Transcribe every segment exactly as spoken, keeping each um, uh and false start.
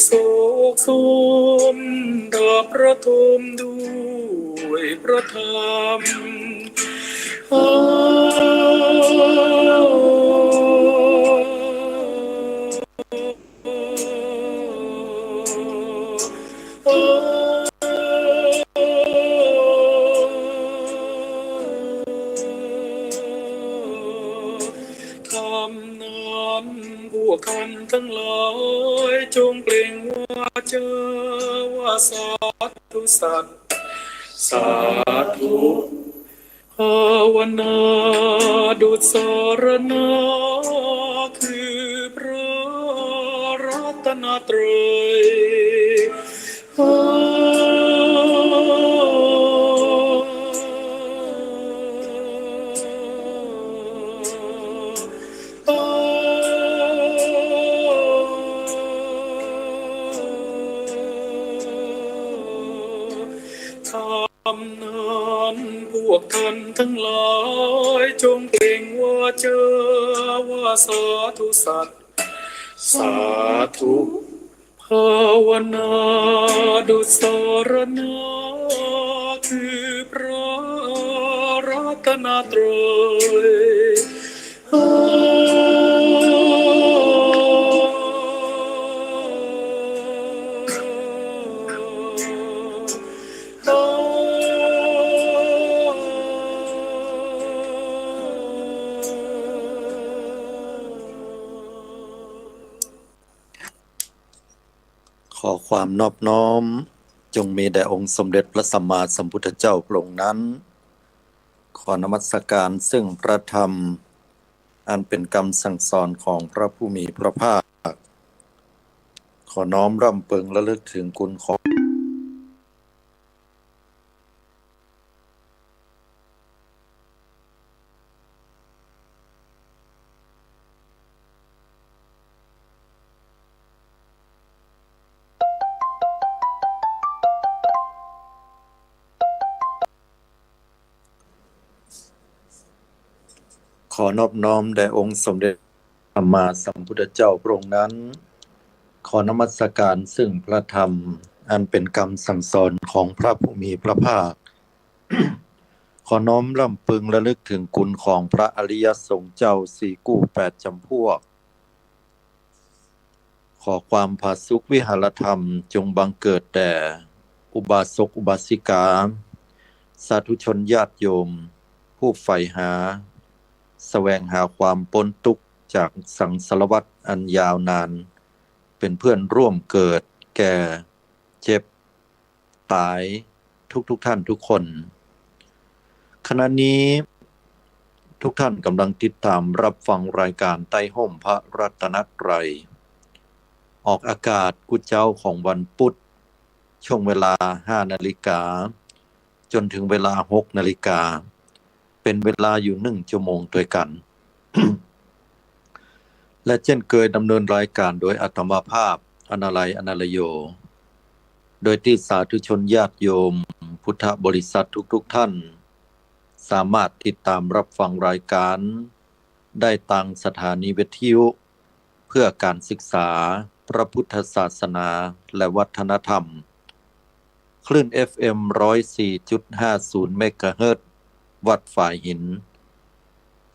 โศกสมดับระทมด้วยพระธรรม ธรรมนั้น พวกท่านทั้งหลายจงเปล่งวาจาว่าสาธุสัตย์ สาธุ ภาวนาดุจสรณะ คือพระรัตนตรัย ธรรมนั้น พวกท่านทั้งหลายจงเปล่งวาจาว่าสาธุสัตย์ สาธุ ภาวนาดุจสรณะ คือพระรัตนตรัย ขอความนอบน้อมจงมีแด่องค์สมเด็จพระสัมมาสัมพุทธเจ้าพระองค์นั้น ขอนมัสการซึ่งพระธรรม อันเป็นกำสั่งสอนของพระผู้มีพระภาค ขอน้อมรำเปิงระลึกถึงคุณของ ขอนอบน้อมแด่องค์สมเด็จพระสัมมาสัมพุทธเจ้าพระองค์นั้น ขอนมัสการซึ่งพระธรรม อันเป็นกำสั่งสอนของพระผู้มีพระภาค ขอน้อมรำเปิงระลึกถึงคุณของพระอริยสงฆ์เจ้าสี่กู้แปดจำพวก ขอความผาสุกวิหารธรรมจงบังเกิดแด่อุบาสกอุบาสิกา สาธุชนญาติโยม ผู้ใฝ่หา แสวงหาความป๊นตุ๊กข์จากสังสารวัฏอันยาวนาน เป็นเพื่อนร่วมเกิด แก่ เจ็บ ต๋าย ทุกๆ ท่านทุกคน ขณะนี้ทุกท่านกำลังติดตามรับฟังรายการใต้ฮ่มพระรัตนตรัย ออกอากาศกู้เจ๊าของวันพุธ ช่วงเวลาห้านาฬิกา จนถึงเวลาหกนาฬิกา เป็นเวลาอยู่หนึ่งชั่วโมงตวยกั๋น และเจ้นเกยดำเนินรายการโดยอาตมาภาพ อนาลัย อนาลโย โดยตี้สาธุชนญาติโยมพุทธบริษัททุกๆ ท่าน สามารถติดตามรับฟังรายการได้ตางสถานีวิทยุเพื่อการศึกษาพระพุทธศาสนาและวัฒนธรรม คลื่น เอฟเอ็ม ร้อยสี่จุดห้าศูนย์ เมกะเฮิรตซ์ วัดฝายหิน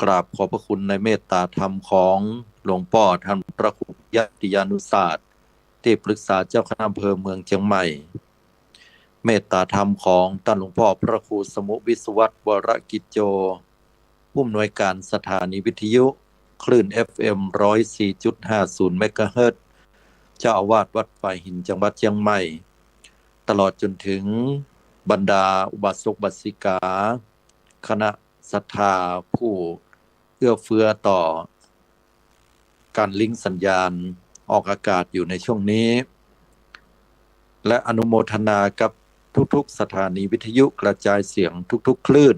กราบขอบพระคุณในเมตตาธรรมของหลวงป้อท่านพระครูปิยติยานุศาสตร์ ตี้ปรึกษาเจ้าคณะอำเภอเมืองเจียงใหม่ เมตตาธรรมของต้านหลวงป้อพระครูสมุห์วิศวัตร วรกิจโจ ผู้อำนวยการสถานีวิทยุ คลื่น เอฟเอ็ม ร้อยสี่จุดห้าศูนย์ เมกะเฮิรตซ์ เจ้าอาวาสวัดฝายหินจังหวัดเจียงใหม่ ตลอดจนถึงบรรดาอุบาสกอุบาสิกา คณะศรัทธาผู้เอื้อเฟื้อต่อการลิงก์สัญญาณออกอากาศอยู่ในช่วงนี้ และอนุโมทนากับทุกๆ สถานีวิทยุกระจายเสียงทุกๆ คลื่น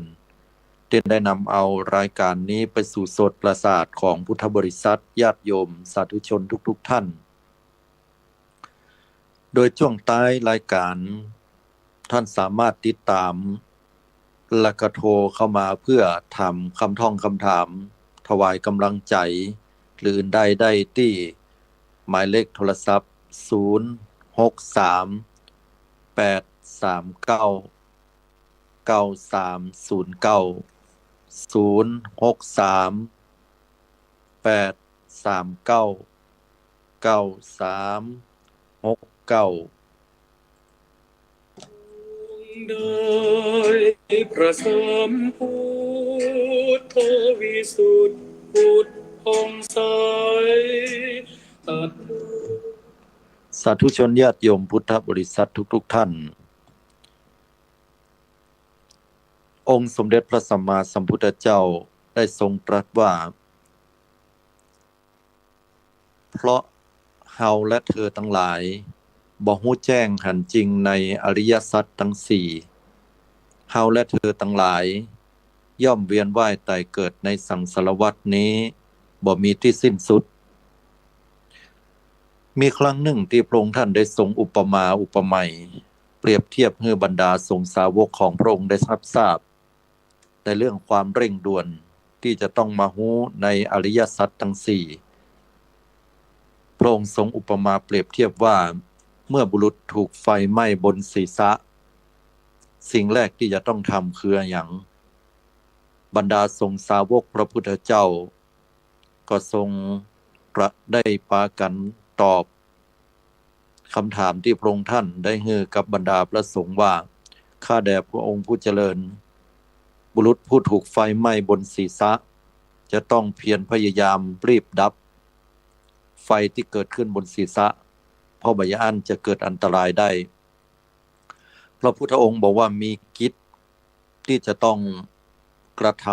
ตี้ได้นำเอารายการนี้ไปสู่โสตประสาทของพุทธบริษัทญาติโยมสาธุชนทุกๆ ท่าน โดยจ้วงต๊ายรายการ ท่านสามารถติดต๋าม และก็โทรเข้ามาเพื่อถามกำถ่องกำถาม ถวายก๋ำลังใจ๋ หรืออื่นใดได้ตี้หมายเลขโทรศัพท์ ศูนย์ หก สาม แปด สาม เก้า เก้า สาม ศูนย์ เก้า ศูนย์ หก สาม แปด สาม เก้า เก้า สาม หก เก้า โดยพระสัมพุทธวิสุทธิ์ผุดผ่องใส สาธุชนญาติโยมพุทธบริษัททุกๆ ท่าน องค์สมเด็จพระสัมมาสัมพุทธเจ้าได้ทรงตรัสว่า เพราะเฮาและเธอตังหลายบ่ฮู้แจ้งหันจริงในอริยสัจตังสี่ เฮาและเธอตังหลายย่อมเวียนว่ายตายเกิดในสังสารวัฏนี้บ่มีตี้สิ้นสุด มีครั้งหนึ่งตี้พระองค์ท่านได้ทรงอุปมาอุปไมย เปรียบเทียบหื้อบรรดาสงฆ์สาวกของพระองค์ได้รับทราบ ในเรื่องความเร่งด่วนตี้จะต้องมาฮู้ในอริยสัจตังสี่ พระองค์ทรงอุปมาเปรียบเทียบว่า เมื่อบุรุษถูกไฟไหม้บนศีรษะ สิ่งแรกตี้จะต้องทำคืออะหยัง บรรดาสงฆ์สาวกพระพุทธเจ้า ก็ทรงกระได้ปากั๋นตอบกำถามตี้พระองค์ท่านได้หื้อกับบรรดาพระสงฆ์ว่า ข้าแต่พระองค์ผู้เจริญ บุรุษผู้ถูกไฟไหม้บนศีรษะ จะต้องเพียรพยายามรีบดับไฟตี้เกิดขึ้นบนศีรษะ เพราะบ่อย่างอั้นจะเกิดอันตรายได้ พระพุทธองค์บอกว่ามีกิจตี้จะต้องกระท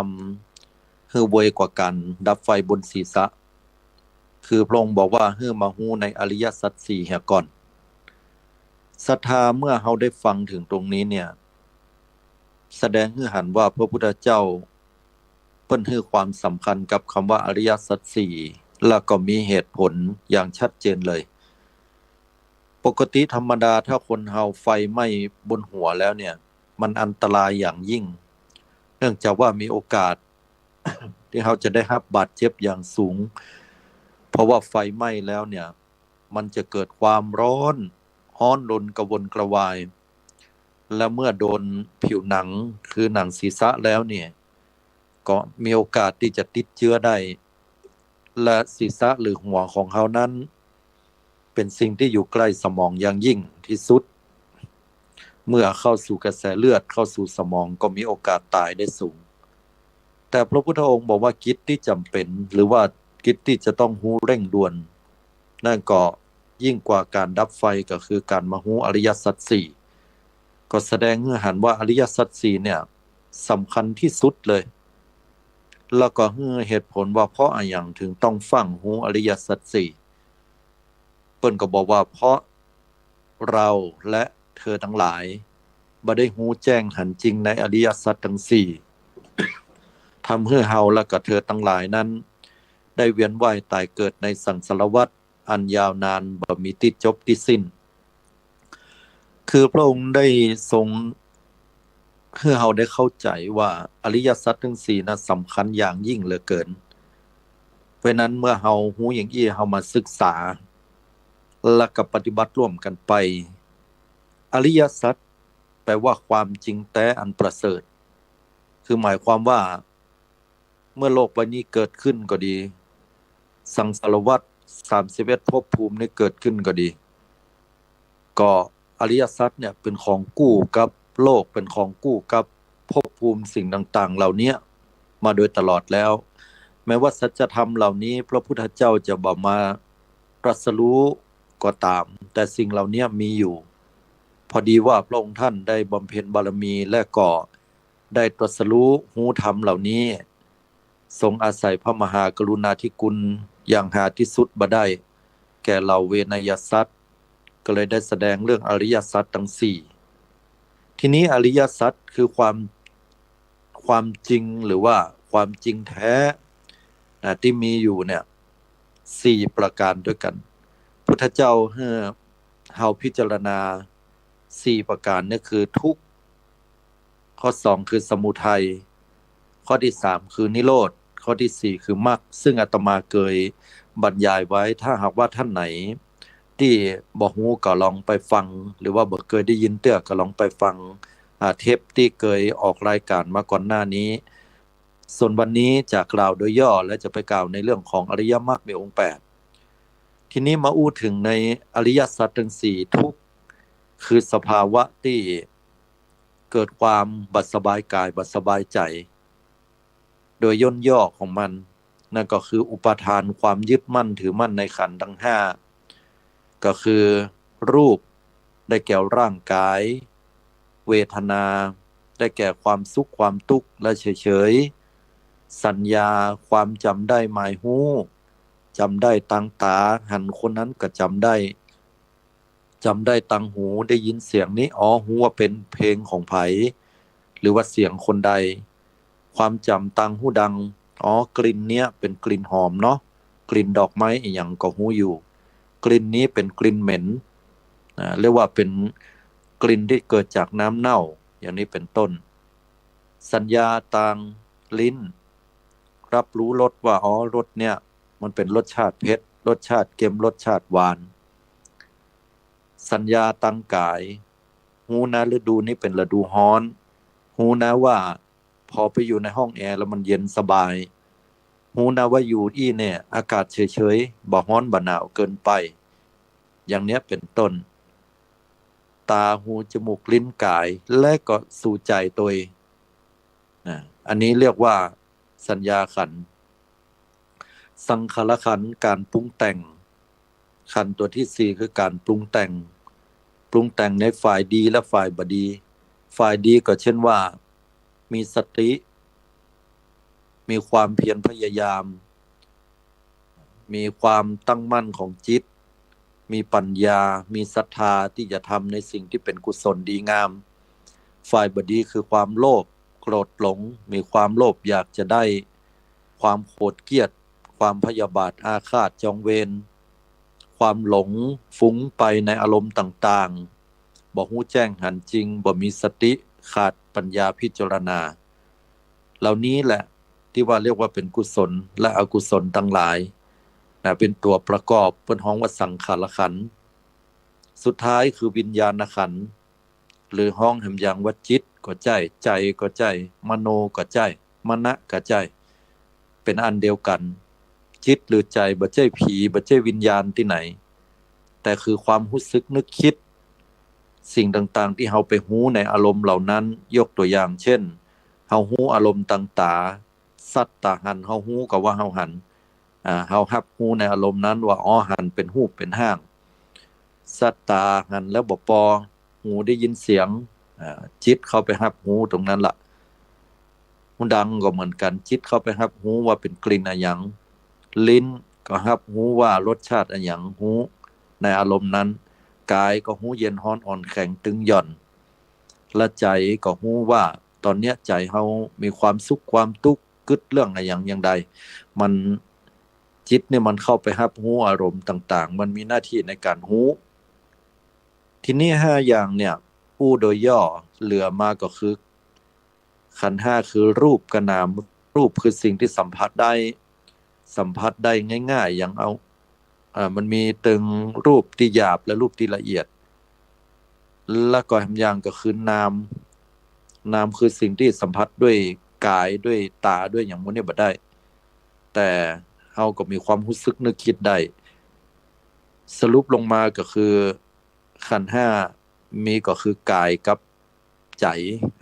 ำหื้อไวกว่าก๋านดับไฟบนศีรษะ คือพระองค์บอกว่าหื้อมาฮู้ในอริยสัจสี่เหียก่อน ศรัทธา เมื่อเฮาได้ฟังเถิงตรงนี้เนี่ย แสดงหื้อหันว่าพระพุทธเจ้าเปิ้นหื้อความสำคัญกับกำว่าอริยสัจสี่ แล้วก็มีเหตุผลอย่างชัดเจนเลย ปกติธรรมดาถ้าคนเฮาไฟไหม้บนหัวแล้วเนี่ย มันอันตรายอย่างยิ่ง เนื่องจากว่ามีโอกาสตี้เฮาจะได้ฮับบาดเจ็บอย่างสูง เพราะว่าไฟไหม้แล้วเนี่ย มันจะเกิดความร้อน ฮ้อนรนกระวนกระวาย และเมื่อโดนผิวหนัง คือหนังศีรษะแล้วเนี่ย ก็มีโอกาสตี้จะติดเจื้อได้ และศีรษะหรือหัวของเฮานั้น เป๋นสิ่งตี้อยู่ใก้สมองอย่างยิ่งตี้สุด เมื่อเข้าสู่กระแสเลือดเข้าสู่สมองก็มีโอกาสต๋ายได้สูง แต่พระพุทธองค์บอกว่ากิจตี้จ๋ำเป๋น หรือว่ากิจตี้จะต้องฮู้เร่งด่วน นั่นก็ยิ่งกว่าก๋านดับไฟก็คือก๋านมาฮู้อริยสัจสี่ ก็แสดงหื้อหันว่าอริยสัจสี่เนี่ยสำคัญตี้สุดเลย แล้วก็หื้อเหตุผลว่าเพราะอะหยังเถิงต้องใฝ่ฮู้อริยสัจสี่ เปิ้นก็บอกว่าเพราะเราและเธอตังหลายบ่ได้ฮู้แจ้งหันจริงในอริยสัจตังสี่ ทำหื้อเฮาและก็เธอตังหลายนั้น ได้เวียนว่ายต๋ายเกิดในสังสารวัฏอันยาวนานบ่มีตี้จบตี้สิ้น คือพระองค์ได้ทรงหื้อเฮาได้เข้าใจ๋ว่าอริยสัจตังสี่นะสำคัญอย่างยิ่งเหลือเกิน เพราะฉะนั้นเมื่อเฮาฮู้อย่างอี้เฮามาศึกษา และก็ปฏิบัติร่วมกั๋นไป อริยสัจแปลว่าความจริงแต๊อันประเสริฐ คือหมายความว่า เมื่อโลกใบนี้เกิดขึ้นก็ดี สังสารวัฏสามสิบเอ็ดภพภูมินี้เกิดขึ้นก็ดี ก็อริยสัจเนี่ยเป๋นของกู้กับโลก เป๋นของกู้กับภพภูมิสิ่งต่างๆ เหล่านี้มาโดยตลอดแล้ว แม้ว่าสัจธรรมเหล่านี้พระพุทธเจ้าจะบ่มาตรัสรู้ก็ต๋าม แต่สิ่งเหล่านี้มีอยู่ พอดีว่าพระองค์ท่านได้บำเพ็ญบารมีและก็ได้ตรัสรู้ฮู้ธรรมเหล่านี้ ทรงอาศัยพระมหากรุณาธิคุณอย่างหาที่สุดบ่ได้ แก่เหล่าเวไนยสัตว์ ก็เลยได้แสดงเรื่องอริยสัจตังสี่ ทีนี้อริยสัจคือความ ความจริงหรือว่าความจริงแท้นะ ตี้มีอยู่เนี่ย สี่ประก๋านด้วยกั๋น พุทธเจ้าหื้อเฮาพิจารณาสี่ประก๋านเนี่ยคือทุกข์ ข้อสองคือสมุทัย ข้อตี้สามคือนิโรธ ข้อตี้สี่คือมรรค ซึ่งอาตมาเกยบรรยายไว้ ถ้าหากว่าท่านไหน ตี้บ่ฮู้ก็ลองไปฟัง หรือว่าบ่เกยได้ยินเตื้อก็ลองไปฟัง อ่า เทปตี้เกยออกรายการมาก่อนหน้านี้ ส่วนวันนี้จะกล่าวโดยย่อ และจะไปกล่าวในเรื่องของอริยมรรคมีองค์แปด ทีนี้มาอู้เถิงในอริยสัจตังสี่ ทุกข์คือสภาวะตี้เกิดความบ่สบายกายบ่สบายใจ๋ โดยย่นย่อของมัน นั่นก็คืออุปาทานความยึดมั่นถือมั่นในขันธ์ตังห้า ก็คือรูป ได้แก่ร่างกาย เวทนา ได้แก่ความสุขความตุ๊กข์และเฉยๆ สัญญา ความจ๋ำได้หมายฮู้ จ๋ำได้ตางต๋า หันคนนั้นก็จ๋ำได้ จ๋ำได้ตางหู ได้ยินเสียงนี้ อ๋อ ฮู้ว่าเป๋นเพลงของใผ หรือว่าเสียงคนใด ความจ๋ำตางฮูดัง อ๋อ กลิ่นเนี้ยเป๋นกลิ่นหอมเนาะ กลิ่นดอกไม้อะหยังก็ฮู้อยู่ กลิ่นนี้เป๋นกลิ่นเหม็น อ่า เรียกว่าเป๋นกลิ่นตี้เกิดจากน้ำเน่า อย่างนี้เป๋นต้น สัญญาตางลิ้น รับรู้รสว่า อ๋อ รสเนี่ยมันเป๋นรสชาติเผ็ด รสชาติเค็ม รสชาติหวาน สัญญาตางกาย ฮู้นะฤดูนี้เป๋นฤดูฮ้อน ฮู้นะว่าพอไปอยู่ในห้องแอร์แล้วมันเย็นสบาย ฮู้นะว่าอยู่อี้เนี่ยอากาศเฉยๆ บ่ฮ้อนบ่หนาวเกินไป อย่างเนี้ยเป๋นต้น ต๋า หู จ๋มูก ลิ้น กาย และก็สู่ใจ๋ตวย นะ อันนี้เรียกว่าสัญญาขันธ์ สังขารขันธ์ ก๋านปรุงแต่ง ขันธ์ตั๋วตี้สี่คือก๋านปรุงแต่ง ปรุงแต่งในฝ่ายดีและฝ่ายบ่ดี ฝ่ายดีก็เช่นว่า มีสติ มีความเพียรพยายาม มีความตั้งมั่นของจิต มีปัญญา มีศรัทธาตี้จะทำในสิ่งตี้เป๋นกุศลดีงาม ฝ่ายบ่ดีคือความโลภ โกรธหลง มีความโลภอยากจะได้ ความโกรธเกลียด ความพยาบาทอาฆาตจองเวร ความหลงฟุ้งไปในอารมณ์ต่างๆ บ่ฮู้แจ้งหันจริง บ่มีสติ ขาดปัญญาพิจารณา เหล่านี้แหละตี้ว่าเรียกว่าเป๋นกุศลและอกุศลตังหลาย นะ เป๋นตั๋วประกอบ เปิ้นฮ้องว่าสังขารขันธ์ สุดท้ายคือวิญญาณขันธ์ หรือฮ้องแหมอย่างว่าจิตก็ใจ้ ใจ๋ก็ใจ้ มโนก็ใจ้ มณะก็ใจ้ เป๋นอันเดียวกั๋น จิตหรือใจ๋บ่ใจ้ผี บ่ใจ้วิญญาณตี้ไหน แต่คือความฮู้สึกนึกคิด สิ่งต่างๆ ตี้เฮาไปฮู้ในอารมณ์เหล่านั้น ยกตั๋วอย่างเช่น เฮาฮู้อารมณ์ตางต๋า สัตว์ต๋าหัน เฮาฮู้ก็ว่าเฮาหัน อ่า เฮาฮับฮู้ในอารมณ์นั้นว่า อ๋อ หันเป๋นฮูปเป๋นฮ่าง สัตว์ต๋าหันแล้วบ่ปอ หูได้ยินเสียง อ่า จิตเข้าไปฮับฮู้ตรงนั้นละ หูดังก็เหมือนกั๋น จิตเข้าไปฮับฮู้ว่าเป๋นกลิ่นอะหยัง ลิ้นก็ฮับฮู้ว่ารสชาติอะหยัง ฮู้ในอารมณ์นั้น กายก็ฮู้เย็นฮ้อนอ่อนแข็งตึงหย่อน และใจ๋ก็ฮู้ว่าต๋อนเนี้ยใจ๋เฮามีความสุขความตุ๊กข์ กึ๊ดเรื่องอะหยังอย่างใด มัน จิตเนี่ยมันเข้าไปฮับฮู้อารมณ์ต่างๆ มันมีหน้าตี้ในก๋านฮู้ ทีนี้ห้าอย่างเนี่ย อู้โดยย่อ เหลือมาก็คือ ขันธ์ห้าคือรูปกับนาม รูปคือสิ่งตี้สัมผัสได้ สัมผัสได้ง่ายๆ อย่างเอา อ่า มันมีตึงรูปตี้หยาบและรูปตี้ละเอียด แล้วก็แหมอย่างก็คือนาม นามคือสิ่งตี้สัมผัสด้วยกาย ด้วยต๋า ด้วยอะหยังหมู่นี้บ่ได้ แต่เฮาก็มีความฮู้สึกนึกคิดได้ สรุปลงมาก็คือ ขันธ์ห้ามีก็คือกายกับใจ๋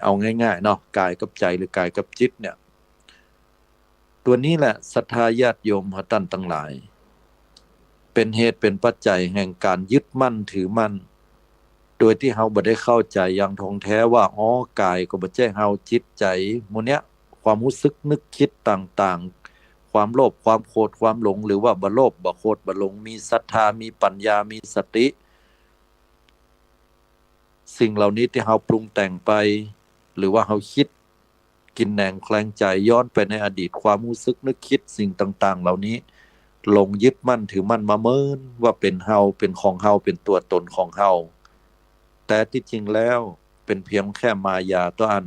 เอาง่ายๆ เนาะ กายกับใจ๋หรือกายกับจิตเนี่ย ตั๋วนี้แหละศรัทธาญาติโยมเฮาต้านตังหลาย เป๋นเหตุเป๋นปัจจัยแห่งก๋านยึดมั่นถือมั่น โดยตี้เฮาบ่ได้เข้าใจ๋อย่างถ่องแท้ว่า อ๋อ กายก็บ่ใจ้เฮา จิตใจ๋หมู่เนี้ย ความฮู้สึกนึกคิดต่างๆ ความโลภ ความโกรธ ความหลง หรือว่าบ่โลภ บ่โกรธ บ่หลง มีศรัทธา มีปัญญา มีสติ สิ่งเหล่านี้ตี้เฮาปรุงแต่งไป หรือว่าเฮากึ๊ดกินแหนงแคลงใจ๋ย้อนไปในอดีต ความฮู้สึกนึกคิดสิ่งต่างๆ เหล่านี้ หลงยึดมั่นถือมั่นมาเมินว่าเป๋นเฮา เป๋นของเฮา เป๋นตั๋วต๋นของเฮา แต่ตี้จริงแล้วเป๋นเพียงแค่มายาตั๋วอั้น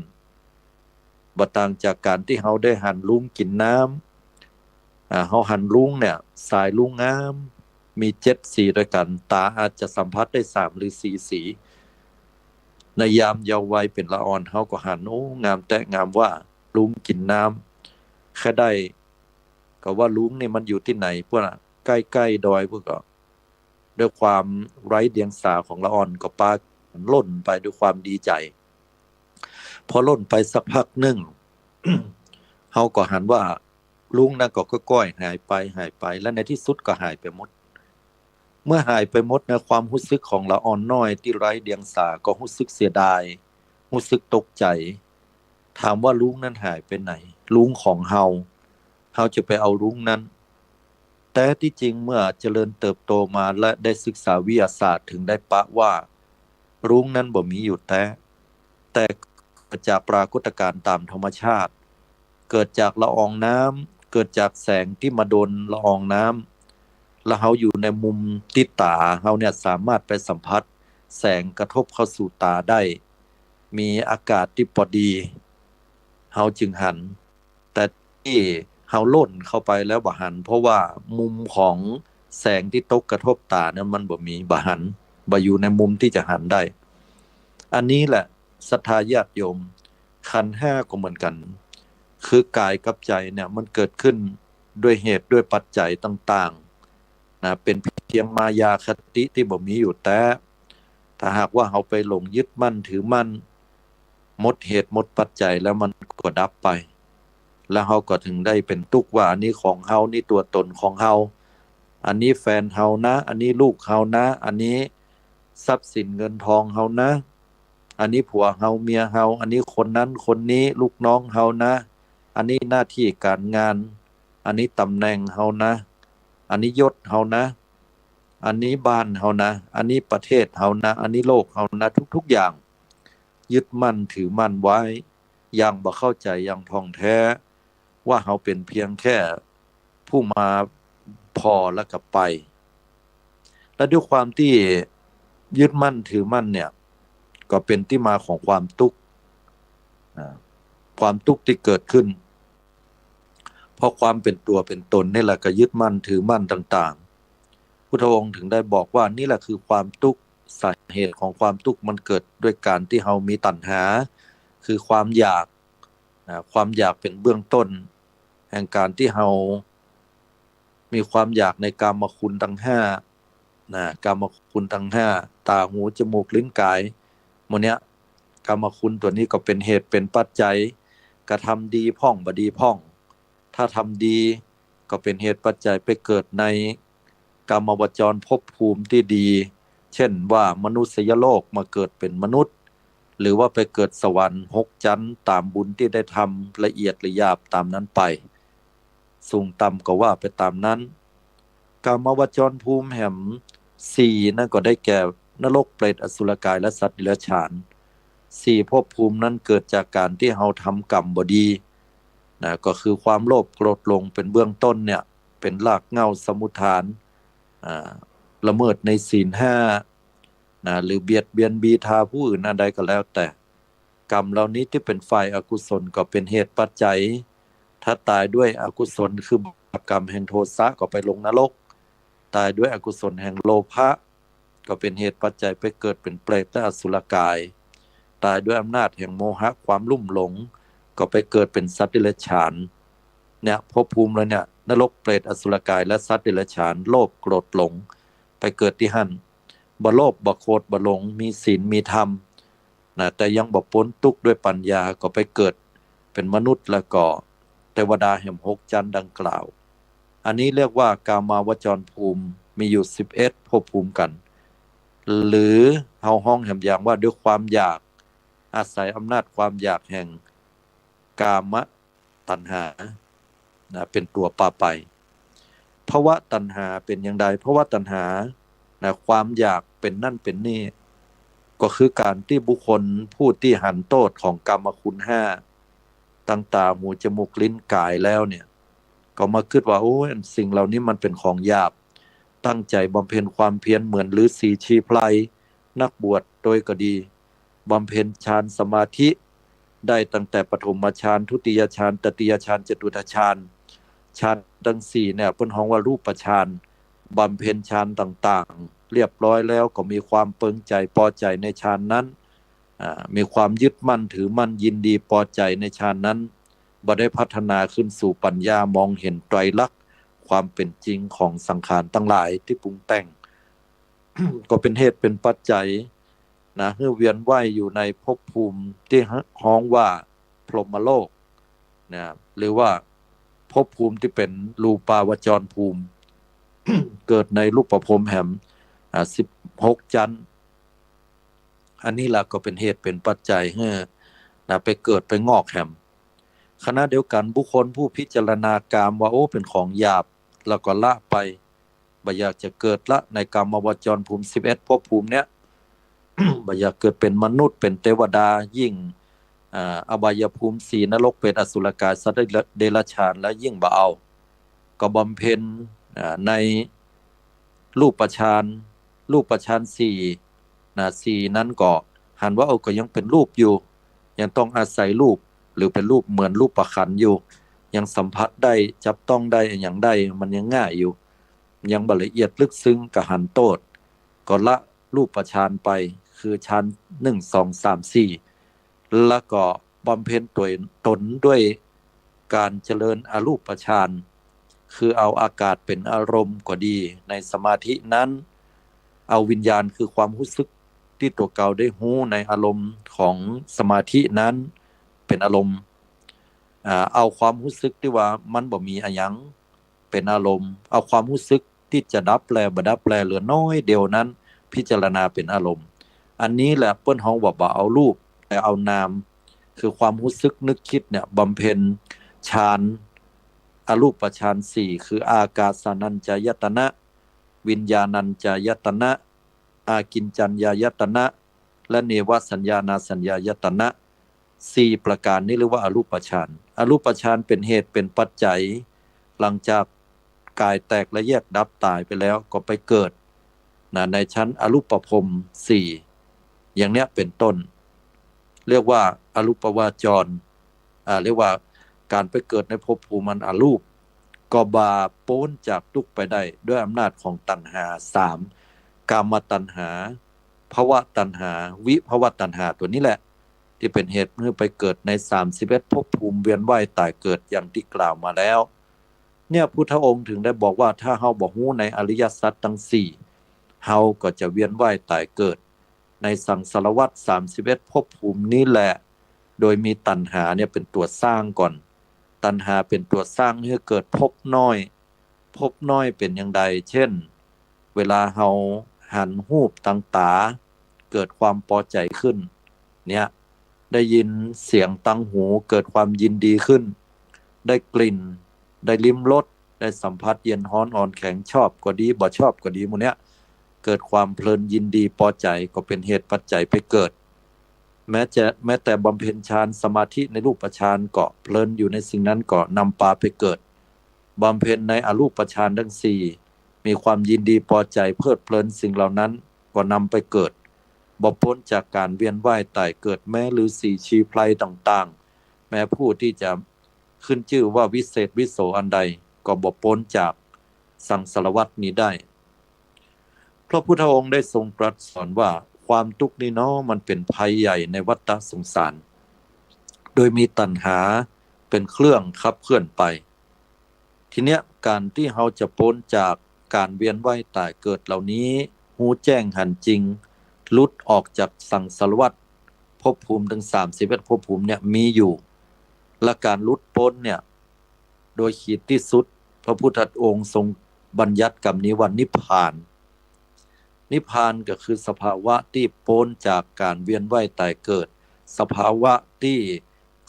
บ่ต่างจากก๋านตี้เฮาได้หันลุงกิ๋นน้ำ อ่า เฮาหันลุงเนี่ย สายลุงงาม มีเจ็ดสีด้วยกั๋น ต๋าอาจจะสัมผัสได้สามหรือสี่สี ในยามเยาว์วัยเป๋นละอ่อน เฮาก็หัน โอ้ งามแต๊ งามว่า ลุงกิ๋นน้ำ ใค่ได้ ก็ว่าลุงนี่มันอยู่ตี้ไหน พวกน่ะ ใก้ๆ ดอยพวกก็ ด้วยความไร้เดียงสาของละอ่อนก็ปากั๋นล่นไปด้วยความดีใจ๋ พอล่นไปสักพักนึ่ง เฮาก็หันว่าลุงนั้นก็ก้อยๆ หายไป หายไป และในตี้สุดก็หายไปหมด เมื่อหายไปหมดนะ ความฮู้สึกของละอ่อนน้อยตี้ไร้เดียงสาก็ฮู้สึกเสียดาย ฮู้สึกตกใจ๋ ถามว่าลุงนั้นหายไปไหน ลุงของเฮา เฮาจะไปเอาลุงนั้น แต่ตี้จริงเมื่อเจริญเติบโตมาและได้ศึกษาวิทยาศาสตร์ เถิงได้ปะว่าลุงนั้นบ่มีอยู่แต๊ แต่เกิดจากปรากฏการณ์ต๋ามธรรมชาติ เกิดจากละอองน้ำ เกิดจากแสงตี้มาโดนละอองน้ำ แล้วเฮาอยู่ในมุมตี้ต๋าเฮาเนี่ยสามารถไปสัมผัสแสงกระทบเข้าสู่ต๋าได้ มีอากาศตี้ปอดี เฮาจึงหัน แต่ตี้เฮาล่นเข้าไปแล้วบ่หัน เพราะว่ามุมของแสงตี้ตกกระทบต๋านั้นมันบ่มี บ่หัน บ่อยู่ในมุมตี้จะหันได้ อันนี้แหละศรัทธาญาติโยม ขันธ์ห้าก็เหมือนกั๋น คือกายกับใจ๋เนี่ยมันเกิดขึ้นด้วยเหตุด้วยปัจจัยต่างๆ นะ เป๋นเพียงมายาคติตี้บ่มีอยู่แต๊ ถ้าหากว่าเฮาไปหลงยึดมั่นถือมั่น หมดเหตุหมดปัจจัยแล้วมันก็ดับไป แล้วเฮาก็เถิงได้เป๋นตุ๊กข์ว่า อันนี้ของเฮา นี่ตั๋วต๋นของเฮา อันนี้แฟนเฮานะ อันนี้ลูกเฮานะ อันนี้ทรัพย์สินเงินทองเฮานะ อันนี้ผัวเฮาเมียเฮา อันนี้คนนั้นคนนี้ลูกน้องเฮานะ อันนี้หน้าตี้ก๋านงาน อันนี้ต๋ำแหน่งเฮานะ อันนี้ยศเฮานะ อันนี้บ้านเฮานะ อันนี้ประเทศเฮานะ อันนี้โลกเฮานะ ทุกๆ อย่าง ยึดมั่นถือมั่นไว้ อย่างบ่เข้าใจ๋อย่างถ่องแต๊ ว่าเฮาเป๋นเพียงแค่ผู้มาผ่อแล้วก็ไป และด้วยความตี้ยึดมั่นถือมั่นเนี่ย ก็เป๋นตี้มาของความตุ๊กข์ อ่า ความตุ๊กข์ตี้เกิดขึ้น เพราะความเป๋นตั๋วเป๋นต๋นนี่แหละ ก็ยึดมั่นถือมั่นต่างๆ พุทธองค์เถิงได้บอกว่านี่แหละคือความตุ๊กข์ สาเหตุของความตุ๊กข์มันเกิดด้วยก๋านตี้เฮามีตัณหา คือความอยาก นะ ความอยากเป๋นเบื้องต้น แห่งก๋านตี้เฮามีความอยากในกามคุณตังห้า นะ กามคุณตังห้า ต๋า หู จมูก ลิ้น ก๋าย หมู่เนี้ย กามคุณตั๋วนี้ก็เป๋นเหตุเป๋นปัจจัย กระทำดีพ่องบ่ดีพ่อง ถ้าทำดีก็เป๋นเหตุปัจจัยไปเกิดในกามวจรภพภูมิตี้ดี เช่นว่ามนุษยโลกมาเกิดเป๋นมนุษย์ หรือว่าไปเกิดสวรรค์หกจั๊นต๋ามบุญตี้ได้ทำละเอียดหรือยาบต๋ามนั้นไป สูงต่ำก็ว่าไปต๋ามนั้น กามวจรภูมิแหมสี่นั้นก็ได้แก่นรก เปรต อสุรกาย และสัตว์เดรัจฉาน สี่ภพภูมินั้นเกิดจากก๋านตี้เฮาทำกรรมบ่ดี นะ ก็คือความโลภโกรธหลงเป๋นเบื้องต้นเนี่ย เป๋นรากเหง้าสมุฏฐาน อ่า ละเมิดในศีลห้า นะ หรือเบียดเบียนบีทาผู้อื่นอันใดก็แล้วแต่ กรรมเหล่านี้ตี้เป๋นฝ่ายอกุศลก็เป๋นเหตุปัจจัย ถ้าต๋ายด้วยอกุศลคือบาปกรรมแห่งโทสะก็ไปลงนรก ต๋ายด้วยอกุศลแห่งโลภะ ก็เป๋นเหตุปัจจัยไปเกิดเป๋นเปรตและอสุรกาย ต๋ายด้วยอำนาจแห่งโมหะความลุ่มหลง ก็ไปเกิดเป๋นสัตว์เดรัจฉาน เนี่ย ภพภูมิเหล่าเนี่ย นรก เปรต อสุรกาย และสัตว์เดรัจฉาน โลภโกรธหลง ไปเกิดตี้หั้น บ่โลภบ่โกรธบ่หลง มีศีลมีธรรม นะ แต่ยังบ่ป๊นตุ๊กข์ด้วยปัญญา ก็ไปเกิดเป๋นมนุษย์ แล้วก็เทวดาแหมหกจั๊นดังกล่าว อันนี้เรียกว่ากามาวจรภูมิ มีอยู่สิบเอ็ดภพภูมิกั๋น หรือเฮาฮ้องแหมอย่างว่าด้วยความอยาก อาศัยอำนาจความอยากแห่งกามตัณหา นะ เป๋นตั๋วปาไป ภวตัณหาเป๋นอย่างใด ภวตัณหา นะ ความอยากเป๋นนั่นเป๋นนี่ ก็คือก๋านตี้บุคคลผู้ตี้หันโต้ษของกามคุณห้า ตังต๋า หู จมูก ลิ้น ก๋ายแล้วเนี่ย ก็มากึ๊ดว่า โอ้ย สิ่งเหล่านี้มันเป๋นของหยาบ ตั้งใจ๋บำเพ็ญความเพียรเหมือนฤๅษีชีไพร นักบวชโตยก็ดี บำเพ็ญฌานสมาธิ ได้ตั้งแต่ปฐมฌาน ทุติยฌาน ตติยฌาน จตุตถฌาน ฌานตังสี่เนี่ย เปิ้นฮ้องว่ารูปฌาน บำเพ็ญฌานต่างๆ เรียบร้อยแล้วก็มีความเปิงใจ๋ปอใจ๋ในฌานนั้น อ่า มีความยึดมั่นถือมั่นยินดีปอใจ๋ในฌานนั้น บ่ได้พัฒนาขึ้นสู่ปัญญามองเห็นไตรลักษณ์ความเป๋นจริงของสังขารตังหลายตี้ปรุงแต่ง ก็เป๋นเหตุเป๋นปัจจัยนะ หื้อเวียนว่ายอยู่ในภพภูมิตี้ฮ้องว่าพรหมโลกนะ หรือว่าภพภูมิตี้เป๋นรูปาวจรภูมิ เกิดในรูปพรหมแหม อ่า สิบหกจั๊น อันนี้ละก็เป๋นเหตุเป๋นปัจจัยหื้อนะ ไปเกิดไปงอกแหม ขณะเดียวกั๋นบุคคลผู้พิจารณากามว่า โอ้ เป๋นของหยาบ แล้วก็ละไป บ่อยากจะเกิดละในกามวจรภูมิสิบเอ็ดภพภูมิเนี้ย บ่อยากเกิดเป๋นมนุษย์ เป๋นเตวดา ยิ่ง อ่า อบายภูมิสี่ นรก เปรต อสุรกาย สัตว์เดรัจฉาน แล้วยิ่งบ่เอา ก็บำเพ็ญ อ่า ในรูปฌาน รูปฌานสี่นะ สี่นั้นก็หันว่า เออ ก็ยังเป๋นรูปอยู่ ยังต้องอาศัยรูป หรือเป๋นรูปเหมือนรูปขันธ์อยู่ ยังสัมผัสได้ จับต้องได้ อะหยังได้ มันยังง่ายอยู่ ยังบ่ละเอียดลึกซึ้ง ก็หันโต้ษ ก็ละรูปฌานไป คือฌานหนึ่ง สอง สาม สี่ แล้วก็บำเพ็ญตวยตนด้วยก๋านเจริญอรูปฌาน คือเอาอากาศเป๋นอารมณ์ก็ดี ในสมาธินั้น เอาวิญญาณคือความฮู้สึกตี้ตั๋วเก่าได้ฮู้ในอารมณ์ของสมาธินั้นเป๋นอารมณ์ อ่า เอาความฮู้สึกตี้ว่ามันบ่มีอะหยังเป๋นอารมณ์ เอาความฮู้สึกตี้จะดับแลบ่ดับแลเหลือน้อยเดียวนั้น พิจารณาเป๋นอารมณ์ อันนี้แหละเปิ้นฮ้องว่าบ่เอารูป แต่เอานาม คือความฮู้สึกนึกคิดเนี่ย บำเพ็ญฌาน อรูปฌานสี่ คืออากาสานัญจายตนะ วิญญาณัญจายตนะ อากิญจัญญายตนะ และเนวสัญญานาสัญญายตนะ สี่ประก๋านนี้เรียกว่าอรูปฌาน อรูปฌานเป๋นเหตุเป๋นปัจจัย หลังจากก๋ายแตกและแยกดับต๋ายไปแล้ว ก็ไปเกิดนะ ในชั้นอรูปพรหมสี่ อย่างเนี้ยเป๋นต้น เรียกว่าอรูปวจร อ่า เรียกว่าก๋านไปเกิดในภพภูมิอันอรูป ก็บ่าป๊นจากตุ๊กข์ไปได้ด้วยอำนาจของตัณหาสาม กามตัณหา ภวตัณหา วิภวตัณหา ตั๋วนี้แหละ ตี้เป๋นเหตุหื้อไปเกิดในสามสิบเอ็ดภพภูมิเวียนว่ายต๋ายเกิดอย่างตี้กล่าวมาแล้ว เนี่ยพุทธองค์ถึงได้บอกว่า ถ้าเฮาบ่ฮู้ในอริยสัจตังสี่ เฮาก็จะเวียนว่ายต๋ายเกิดในสังสารวัฏสามสิบเอ็ดภพภูมินี้แหละ โดยมีตัณหาเนี่ยเป๋นตั๋วสร้างก่อน ตัณหาเป๋นตั๋วสร้างหื้อเกิดภพน้อย ภพน้อยเป๋นอย่างใด เช่น เวลาเฮาหันฮูปตังต๋า เกิดความปอใจ๋ขึ้น เนี่ย ได้ยินเสียงตังหู เกิดความยินดีขึ้น ได้กลิ่น ได้ลิ้มรส ได้สัมผัสเย็นฮ้อนอ่อนแข็ง ชอบก็ดี บ่ชอบก็ดี หมู่เนี้ย เกิดความเพลินยินดีปอใจ๋ ก็เป๋นเหตุปัจจัยไปเกิด แม้จะ แม้แต่บำเพ็ญฌานสมาธิในรูปฌานก็เพลินอยู่ในสิ่งนั้นก็นำปาไปเกิด บำเพ็ญในอรูปฌานตังสี่ มีความยินดีปอใจ๋เพลิดเพลินสิ่งเหล่านั้น ก็นำไปเกิด บ่ป๊นจากก๋านเวียนว่ายต๋ายเกิด แม้ฤๅษีชีไพรต่างๆ แม้ผู้ตี้จะขึ้นจื้อว่าวิเศษวิโสอันใด ก็บ่ป๊นจากสังสารวัฏนี้ได้ พระพุทธองค์ได้ทรงตรัสสอนว่า ความตุ๊กข์นี้เนาะ มันเป๋นภัยใหญ่ในวัฏสงสาร โดยมีตัณหาเป๋นเครื่องขับเคลื่อนไป ทีเนี้ย ก๋านตี้เฮาจะป๊นจากก๋านเวียนว่ายต๋ายเกิดเหล่านี้ ฮู้แจ้งหันจริง หลุดออกจากสังสารวัฏภพภูมิตังสามสิบเอ็ดภพภูมิเนี่ยมีอยู่ และก๋านหลุดป๊นเนี่ย โดยขีดตี้สุด พระพุทธองค์ทรงบัญญัติกำนี้ว่านิพพาน นิพพานก็คือสภาวะตี้ป๊นจากก๋านเวียนว่ายต๋ายเกิด สภาวะตี้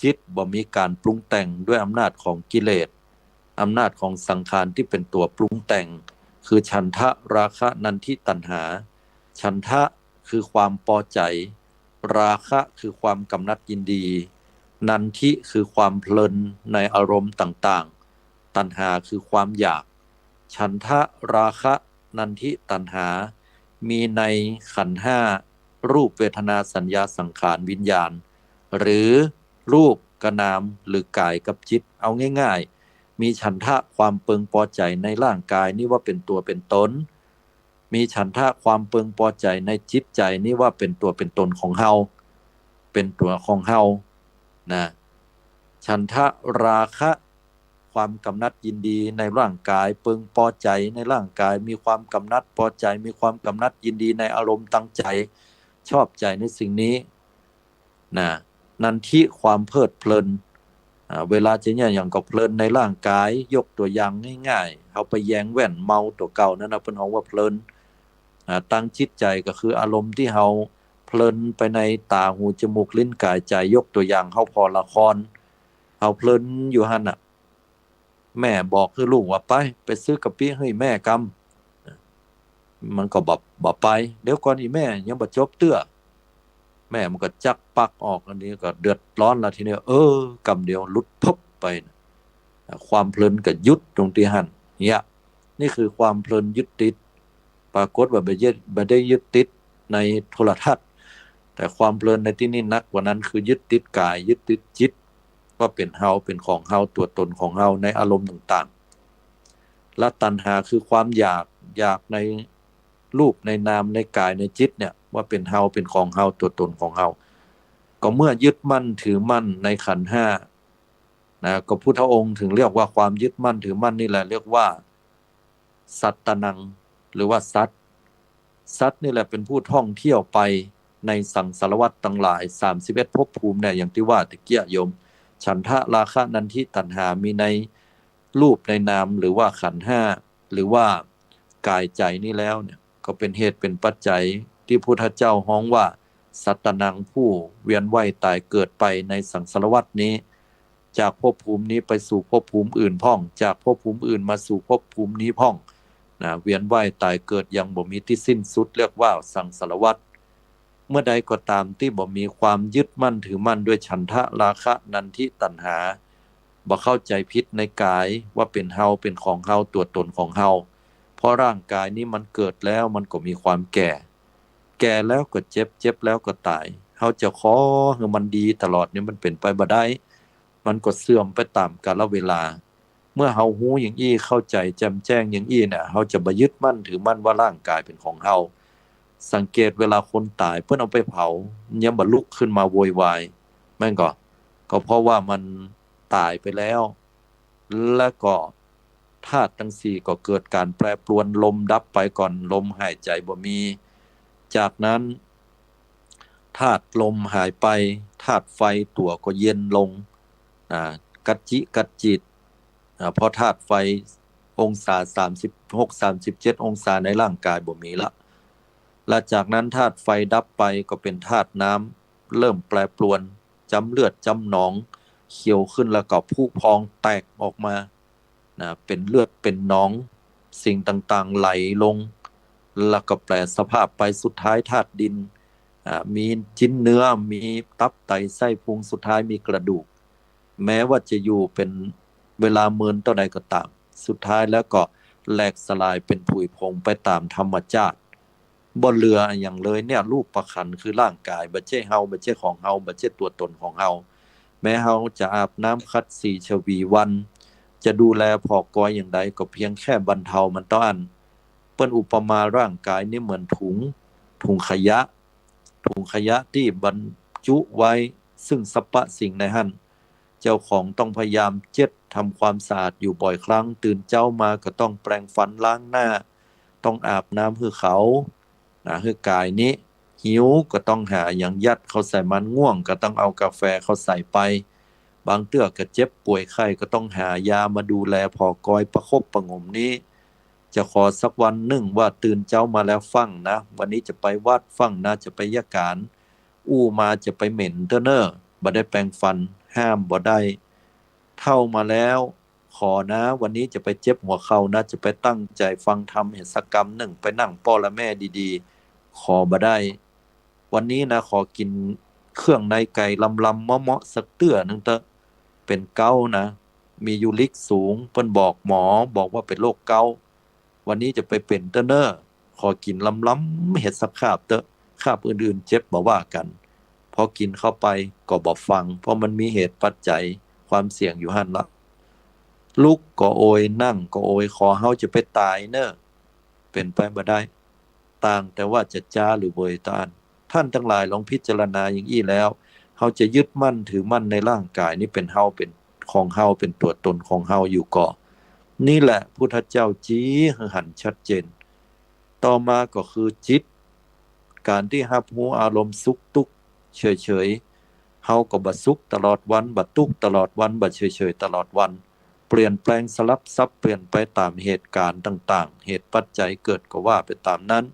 จิตบ่มีก๋านปรุงแต่งด้วยอำนาจของกิเลส อำนาจของสังขารตี้เป๋นตั๋วปรุงแต่ง คือฉันทะ ราคะ นันทิ ตัณหา ฉันทะคือความปอใจ๋ ราคะคือความกำหนัดยินดี นันทิคือความเพลินในอารมณ์ต่างๆ ตัณหาคือความอยาก ฉันทะ ราคะ นันทิ ตัณหา มีในขันธ์ห้า รูป เวทนา สัญญา สังขาร วิญญาณ หรือรูปกับนาม หรือกายกับจิต เอาง่าย มีฉันทะความเปิงปอใจ๋ในร่างก๋ายนี้ว่าเป๋นตั๋วเป๋นต๋น มีฉันทะความเปิงปอใจ๋ในจิตใจ๋นี้ว่าเป๋นตั๋วเป๋นต๋นของเฮา เป๋นตั๋วของเฮา นะ ฉันทะราคะ ความกำหนัดยินดีในร่างก๋าย เปิงปอใจ๋ในร่างก๋าย มีความกำหนัดปอใจ๋ มีความกำหนัดยินดีในอารมณ์ตางใจ๋ ชอบใจ๋ในสิ่งนี้ นะ นันทิ ความเพลิดเพลิน อ่า เวลาจะเยียะหยังก็เพลินในร่างก๋าย ยกตั๋วอย่างง่ายๆ เฮาไปแยงแว่นเมาตั๋วเก่านั้นนะ เปิ้นฮ้องว่าเพลิน อ่า ตางจิตใจ๋ก็คืออารมณ์ตี้เฮาเพลินไปในต๋า หู จมูก ลิ้น ก๋าย ใจ๋ ยกตั๋วอย่าง เฮาผ่อละคร เฮาเพลินอยู่หั้นน่ะ แม่บอกหื้อลูกว่า ไป ไปซื้อกะปิหื้อแม่กำ มันก็บ่ บ่ไป เดี๋ยวก่อน อี่แม่ยังบ่จบเตื้อ แม่มันก็จักปักออก อันนี้ก็เดือดร้อนละทีนี้ เออ กำเดียวหลุดพึบไปนะ ความเพลินก็หยุดตรงตี้หั้น เนี่ย นี่คือความเพลินยึดติด ปรากฏว่าบ่ได้ บ่ได้ยึดติดในโทรทัศน์ แต่ความเพลินในตี้นี้หนักกว่านั้น คือยึดติดก๋าย ยึดติดจิต ว่าเป๋นเฮา เป๋นของเฮา ตั๋วต๋นของเฮาในอารมณ์ต่างๆ และตัณหาคือความอยาก อยากในรูป ในนาม ในก๋าย ในจิตเนี่ย ว่าเป๋นเฮา เป๋นของเฮา ตั๋วต๋นของเฮา ก็เมื่อยึดมั่นถือมั่นในขันธ์ห้า นะ ก็พุทธองค์ถึงเรียกว่าความยึดมั่นถือมั่นนี่แหละเรียกว่า สัตตานัง หรือว่าสัตว์ สัตว์นี่แหละเป๋นผู้ท่องเที่ยวไปในสังสารวัฏตังหลาย สามสิบเอ็ดภพภูมิเนี่ย อย่างตี้ว่าตะเกียะโยม ฉันทะราคะนันทิตัณหามีในรูปในนาม หรือว่าขันธ์ห้า หรือว่าก๋ายใจ๋นี้แล้วเนี่ย ก็เป๋นเหตุเป๋นปัจจัยตี้พุทธเจ้าฮ้องว่า สัตตานัง ผู้เวียนว่ายต๋ายเกิดไปในสังสารวัฏนี้ จากภพภูมินี้ไปสู่ภพภูมิอื่นพ่อง จากภพภูมิอื่นมาสู่ภพภูมินี้พ่อง นะ เวียนว่ายต๋ายเกิดอย่างบ่มีตี้สิ้นสุด เรียกว่าสังสารวัฏ เมื่อใดก็ต๋ามตี้บ่มีความยึดมั่นถือมั่นด้วยฉันทะราคะนันทิตัณหา บ่เข้าใจ๋ผิดในก๋ายว่าเป๋นเฮา เป๋นของเฮา ตั๋วต๋นของเฮา เพราะร่างก๋ายนี้มันเกิดแล้วมันก็มีความแก่ แก่แล้วก็เจ็บ เจ็บแล้วก็ต๋าย เฮาจะขอหื้อมันดีตลอดนี่มันเป๋นไปบ่ได้ มันก็เสื่อมไปต๋ามกาลเวลา เมื่อเฮาฮู้อย่างอี้ เข้าใจ๋แจ่มแจ้งอย่างอี้เนี่ย เฮาจะบ่ยึดมั่นถือมั่นว่าร่างก๋ายเป๋นของเฮา สังเกตเวลาคนต๋าย เปิ้นเอาไปเผา ยังบ่ลุกขึ้นมาโวยวาย แม่นก่อ ก็เพราะว่ามันต๋ายไปแล้ว และก็ธาตุตังสี่ก็เกิดก๋านแปรปรวน ลมดับไปก่อน ลมหายใจ๋บ่มี จากนั้นธาตุลมหายไป ธาตุไฟตั๋วก็เย็นลง อ่า กัจจิกัจจิต อ่า เพราะธาตุไฟองศาสามสิบหก สามสิบเจ็ดองศาในร่างก๋ายบ่มีละ และจากนั้นธาตุไฟดับไปก็เป๋นธาตุน้ำ เริ่มแปรปรวน จำเลือดจำหนอง เขียวขึ้นแล้วก็ผุพองแตกออกมา นะ เป๋นเลือดเป๋นหนอง สิ่งต่างๆ ไหลลง แล้วก็แปรสภาพไป สุดท้ายธาตุดิน อ่า มีชิ้นเนื้อ มีตับไตไส้พุง สุดท้ายมีกระดูก แม้ว่าจะอยู่เป๋นเวลาเมินเต้าใดก็ต๋าม สุดท้ายแล้วก็แหลกสลายเป๋นผุยผงไปต๋ามธรรมชาติ บ่เหลืออะหยังเลยเนี่ย รูปขันธ์คือร่างก๋าย บ่ใจ้เฮา บ่ใจ้ของเฮา บ่ใจ้ตั๋วต๋นของเฮา แม้เฮาจะอาบน้ำขัดสีฉวีวัน จะดูแลผ่อกอยอย่างใดก็เพียงแค่บรรเทามันเต้าอั้น เปิ้นอุปมาร่างก๋ายนี้เหมือนถุง ถุงขยะ ถุงขยะตี้บรรจุไว้ซึ่งสรรพสิ่งในหั้น เจ้าของต้องพยายามเช็ดทำความสะอาดอยู่บ่อยครั้ง ตื่นเจ๊ามาก็ต้องแปรงฟันล้างหน้า ต้องอาบน้ำหื้อเขา นะ หื้อก๋ายนี้ หิวก็ต้องหาหยังยัดเข้าใส่มัน ง่วงก็ต้องเอากาแฟเข้าใส่ไป บางเตื้อก็เจ็บป่วยไข้ก็ต้องหายามาดูแลผ่อกอยประคบประหงมนี้ จะขอสักวันนึ่งว่าตื่นเจ๊ามาแล้วฟั่งนะ วันนี้จะไปวัดฟั่งนะ จะไปเยียะก๋าน อู้มาจะไปเหม็นเต๊อะเน่อ บ่ได้แปรงฟัน ห้ามบ่ได้ เฒ่ามาแล้ว ขอนะ วันนี้จะไปเจ็บหัวเข่านะ จะไปตั้งใจ๋ฟังธรรมเหียสักกำนึ่ง ไปนั่งป้อละแม่ดีๆ ขอบ่ได้ วันนี้นะ ขอกิ๋นเครื่องในไก่ลำๆ เมาะๆ สักเตื้อนึ่งเต๊อะ เป๋นเก๊านะ มียูริกสูง เปิ้นบอกหมอ บอกว่าเป๋นโรคเก๊า วันนี้จะไปเป๋นเต๊อะเน่อ ขอกิ๋นลำๆ เหียสักคาบเต๊อะ คาบอื่นๆ เจ็บบ่ว่ากั๋น พอกิ๋นเข้าไปก็บ่ฟัง เพราะมันมีเหตุปัจจัยความเสี่ยงอยู่หั้นละ ลุกก็โอย นั่งก็โอย ขอเฮาจะไปต๋ายเน่อ เป๋นไปบ่ได้ ต่างแต่ว่าจะจ๊าหรือเวยเต้าอั้น ท่านตังหลายลองพิจารณาอย่างอี้แล้ว เฮาจะยึดมั่นถือมั่นในร่างก๋ายนี้เป๋นเฮา เป๋นของเฮา เป๋นตั๋วตนของเฮาอยู่ก่อ นี่แหละพุทธเจ้าจี้หื้อหันชัดเจน ต่อมาก็คือจิต ก๋านตี้ฮับฮู้อารมณ์สุขตุ๊กข์เฉยๆ เฮาก็บ่สุขตลอดวัน บ่ตุ๊กข์ตลอดวัน บ่เฉยๆ ตลอดวัน เปลี่ยนแปลงสลับสับเปลี่ยนไปต๋ามเหตุก๋ารณ์ต่างๆ เหตุปัจจัยเกิดก็ว่าไปต๋ามนั้น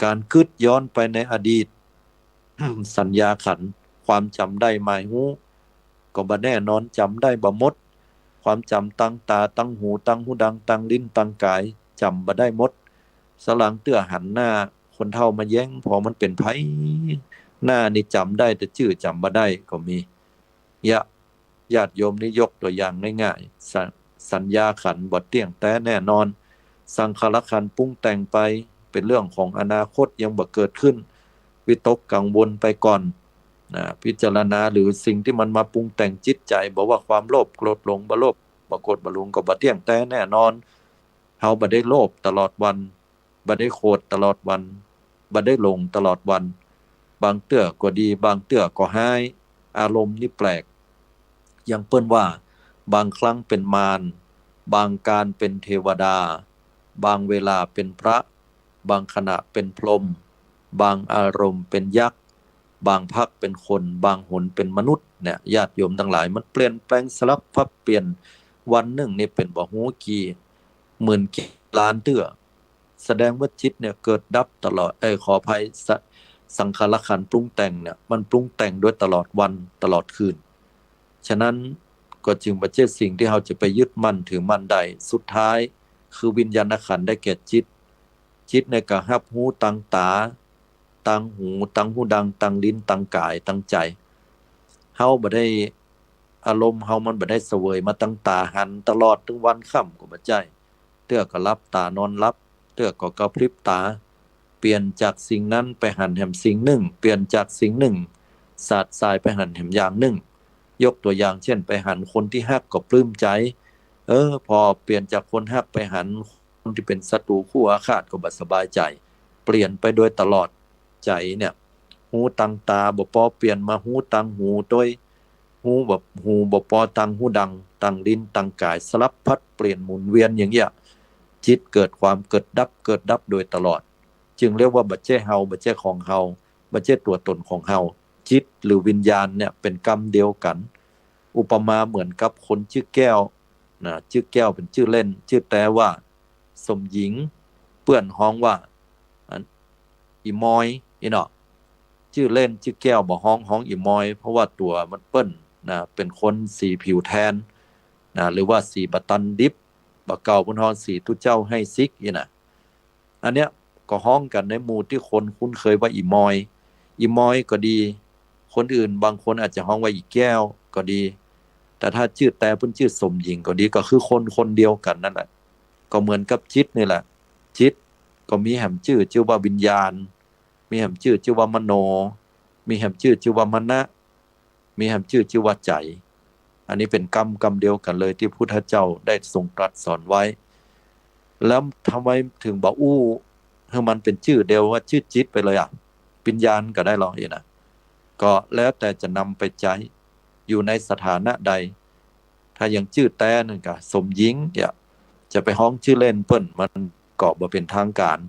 ก๋านกึ๊ดย้อนไปในอดีต สัญญาขันธ์ ความจ๋ำได้หมายฮู้ ก็บ่แน่นอน จ๋ำได้บ่หมด ความจ๋ำตางต๋า ตางหู ตางฮูดัง ตางลิ้น ตางก๋าย จ๋ำบ่ได้หมด สลางเตื้อหันหน้าคนเฒ่ามาแย้ง ผ่อมันเป๋นใผ หน้านี่จ๋ำได้ แต่จื้อจ๋ำบ่ได้ก็มี ยะ ญาติโยมนี่ยกตั๋วอย่างง่ายๆ สัญ- สัญญาขันธ์บ่เตี้ยงแต๊แน่นอน สังขารขันธ์ปรุงแต่งไป เป๋นเรื่องของอนาคตยังบ่เกิดขึ้น วิตกกังวลไปก่อน นะ พิจารณาหรือสิ่งตี้มันมาปรุงแต่งจิตใจ๋ บ่ว่าความโลภโกรธหลง บ่โลภบ่โกรธบ่หลง ก็บ่เตี้ยงแต๊แน่นอน เฮาบ่ได้โลภตลอดวัน บ่ได้โกรธตลอดวัน บ่ได้หลงตลอดวัน บางเตื้อก็ดี บางเตื้อก็ฮ้าย อารมณ์นี่แปลก อย่างเปิ้นว่า บางครั้งเป๋นมาร บางกาลเป๋นเทวดา บางเวลาเป๋นพระ บางขณะเป๋นพรหม บางอารมณ์เป๋นยักษ์ บางภาคเป๋นคน บางหนเป๋นมนุษย์เนี่ย ญาติโยมตังหลาย มันเปลี่ยนแปลงสลับสับเปลี่ยน วันนึ่งนี่เป๋นบ่ฮู้กี่หมื่นกี่ล้านเตื้อ แสดงว่าจิตเนี่ยเกิดดับตลอด เอ้ย ขออภัย ส- สังขารขันธ์ปรุงแต่งเนี่ย มันปรุงแต่งโดยตลอดวันตลอดคืน ฉะนั้นก็จึงบ่ใจ้สิ่งตี้เฮาจะไปยึดมั่นถือมั่นได้ สุดท้ายคือวิญญาณขันธ์ได้แก่จิต จิตเนี่ยก็ฮับฮู้ตางต๋า ตางหู ตางฮูดัง ตางลิ้น ตางก๋าย ตางใจ๋ เฮาบ่ได้ อารมณ์เฮามันบ่ได้เสวยมาตางต๋า หันตลอดตึงวันค่ำก็บ่ใจ้ เตื้อก็หลับต๋านอนหลับ เตื้อก็กระพริบต๋า เปลี่ยนจากสิ่งนั้นไปหันแหมสิ่งนึ่ง เปลี่ยนจากสิ่งนึ่ง สาดสายไปหันแหมอย่างนึ่ง ยกตั๋วอย่างเจ้น ไปหันคนตี้ฮักก็ปลื้มใจ๋ เออ ผ่อเปลี่ยนจากคนฮักไปหันคนตี้เป๋นศัตรู๋คู่อาฆาตก็บ่สบายใจ๋ เปลี่ยนไปโดยตลอด ใจ๋เนี่ย ฮูตางต๋าบ่ปอเปลี่ยนมาฮูตางหูตวย ฮูบ่ ฮูบ่ปอตางฮูดัง ตางลิ้น ตางก๋าย สลับสับเปลี่ยนหมุนเวียนอย่างเงี้ย จิตเกิดความเกิดดับ เกิดดับโดยตลอด จึงเรียกว่าบ่ใจ้เฮา บ่ใจ้ของเฮา บ่ใจ้ตั๋วตนของเฮา จิตหรือวิญญาณเนี่ยเป๋นกำเดียวกั๋น อุปมาเหมือนกับคนจื้อแก้ว นะ จื้อแก้วเป๋นจื้อเล่น จื้อแต๊ว่าสมหญิง เปื้อนฮ้องว่า อัน อี่มอย อี้เนาะ จื้อเล่นจื้อแก้วบ่ฮ้อง ฮ้องอี่มอย เพราะว่าตั๋วมันเปิ้นนะ เป๋นคนสีผิวแทนนะ หรือว่าสีบ่ตันดิบ บ่าเก่าเปิ้นฮ้องสีตุ๊เจ้าไฮ่ซิกอี้นะ อันเนี้ยก็ฮ้องกั๋นในหมู่ตี้คนคุ้นเคยว่าอี่มอย อี่มอยก็ดี คนอื่นบางคนอาจจะฮ้องว่าอี่แก้วก็ดี แต่ถ้าจื้อแต๊เปิ้นจื้อสมหญิงก็ดี ก็คือคนคนเดียวกั๋นนั่นแหละ ก็เหมือนกับจิตนี่แหละ จิตก็มีแหมจื้อ จื้อว่าวิญญาณ มีแหมจื้อ จื้อว่ามโน มีแหมจื้อ จื้อว่ามนะ มีแหมจื้อ จื้อว่าใจ๋ อันนี้เป๋นกำกำเดียวกั๋นเลยตี้พุทธเจ้าได้ทรงตรัสสอนไว้ แล้วทำไมถึงบ่อู้หื้อมันเป๋นจื้อเดียวว่าจื้อจิตไปเลยอะ วิญญาณก็ได้ลออี้นะ ก็แล้วแต่จะนำไปใจ๊อยู่ในสถานะใด ถ้ายังจื้อแต๊นั่นก็สมหญิงเนี่ย จะไปฮ้องจื้อเล่นเปิ้นมันก็บ่เป๋นทางก๋าน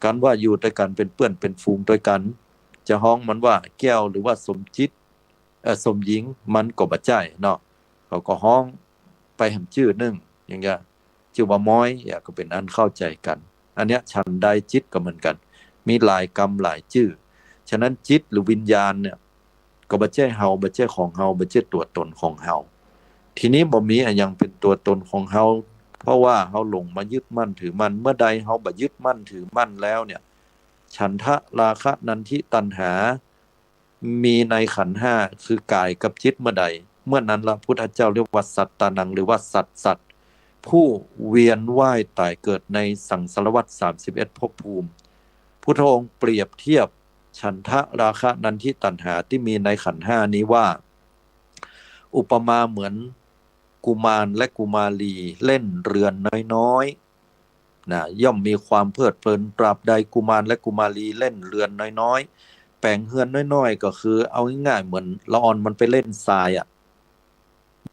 กันว่าอยู่ตวยกั๋นเป๋นเปื้อนเป๋นฝูงตวยกั๋น จะฮ้องมันว่าแก้วหรือว่าสมจิต เอ่อ สมหญิง มันก็บ่ใจ้เนาะ เขาก็ฮ้องไปแหมจื้อนึ่ง อย่างเงี้ย จื้อว่ามอย อย่างก็เป๋นอันเข้าใจ๋กั๋น อันเนี้ยฉันใดจิตก็เหมือนกั๋น มีหลายกำหลายจื้อ ฉะนั้นจิตหรือวิญญาณเนี่ย ก็บ่ใจ้เฮา บ่ใจ้ของเฮา บ่ใจ้ตั๋วตนของเฮา ทีนี้บ่มีอะหยังเป๋นตั๋วตนของเฮา เพราะว่าเฮาหลงมายึดมั่นถือมั่น เมื่อใดเฮาบ่ยึดมั่นถือมั่นแล้วเนี่ย ฉันทะ ราคะ นันทิ ตัณหา มีในขันธ์ห้า คือกายกับจิตเมื่อใด เมื่อนั้นละพุทธเจ้าเรียกว่าสัตตานัง หรือว่าสัตว์ สัตว์ ผู้เวียนว่ายต๋ายเกิดในสังสารวัฏสามสิบเอ็ดภพภูมิ พุทธองค์เปรียบเทียบฉันทะ ราคะ นันทิ ตัณหาตี้มีในขันธ์ห้านี้ว่า อุปมาเหมือน กุมารและกุมารีเล่นเรือนน้อยๆ นะ ย่อมมีความเพลิดเพลิน ตราบใดกุมารและกุมารีเล่นเรือนน้อยๆ แป๋งเฮือนน้อยๆ ก็คือเอาง่ายๆ เหมือนละอ่อนมันไปเล่นทรายอะ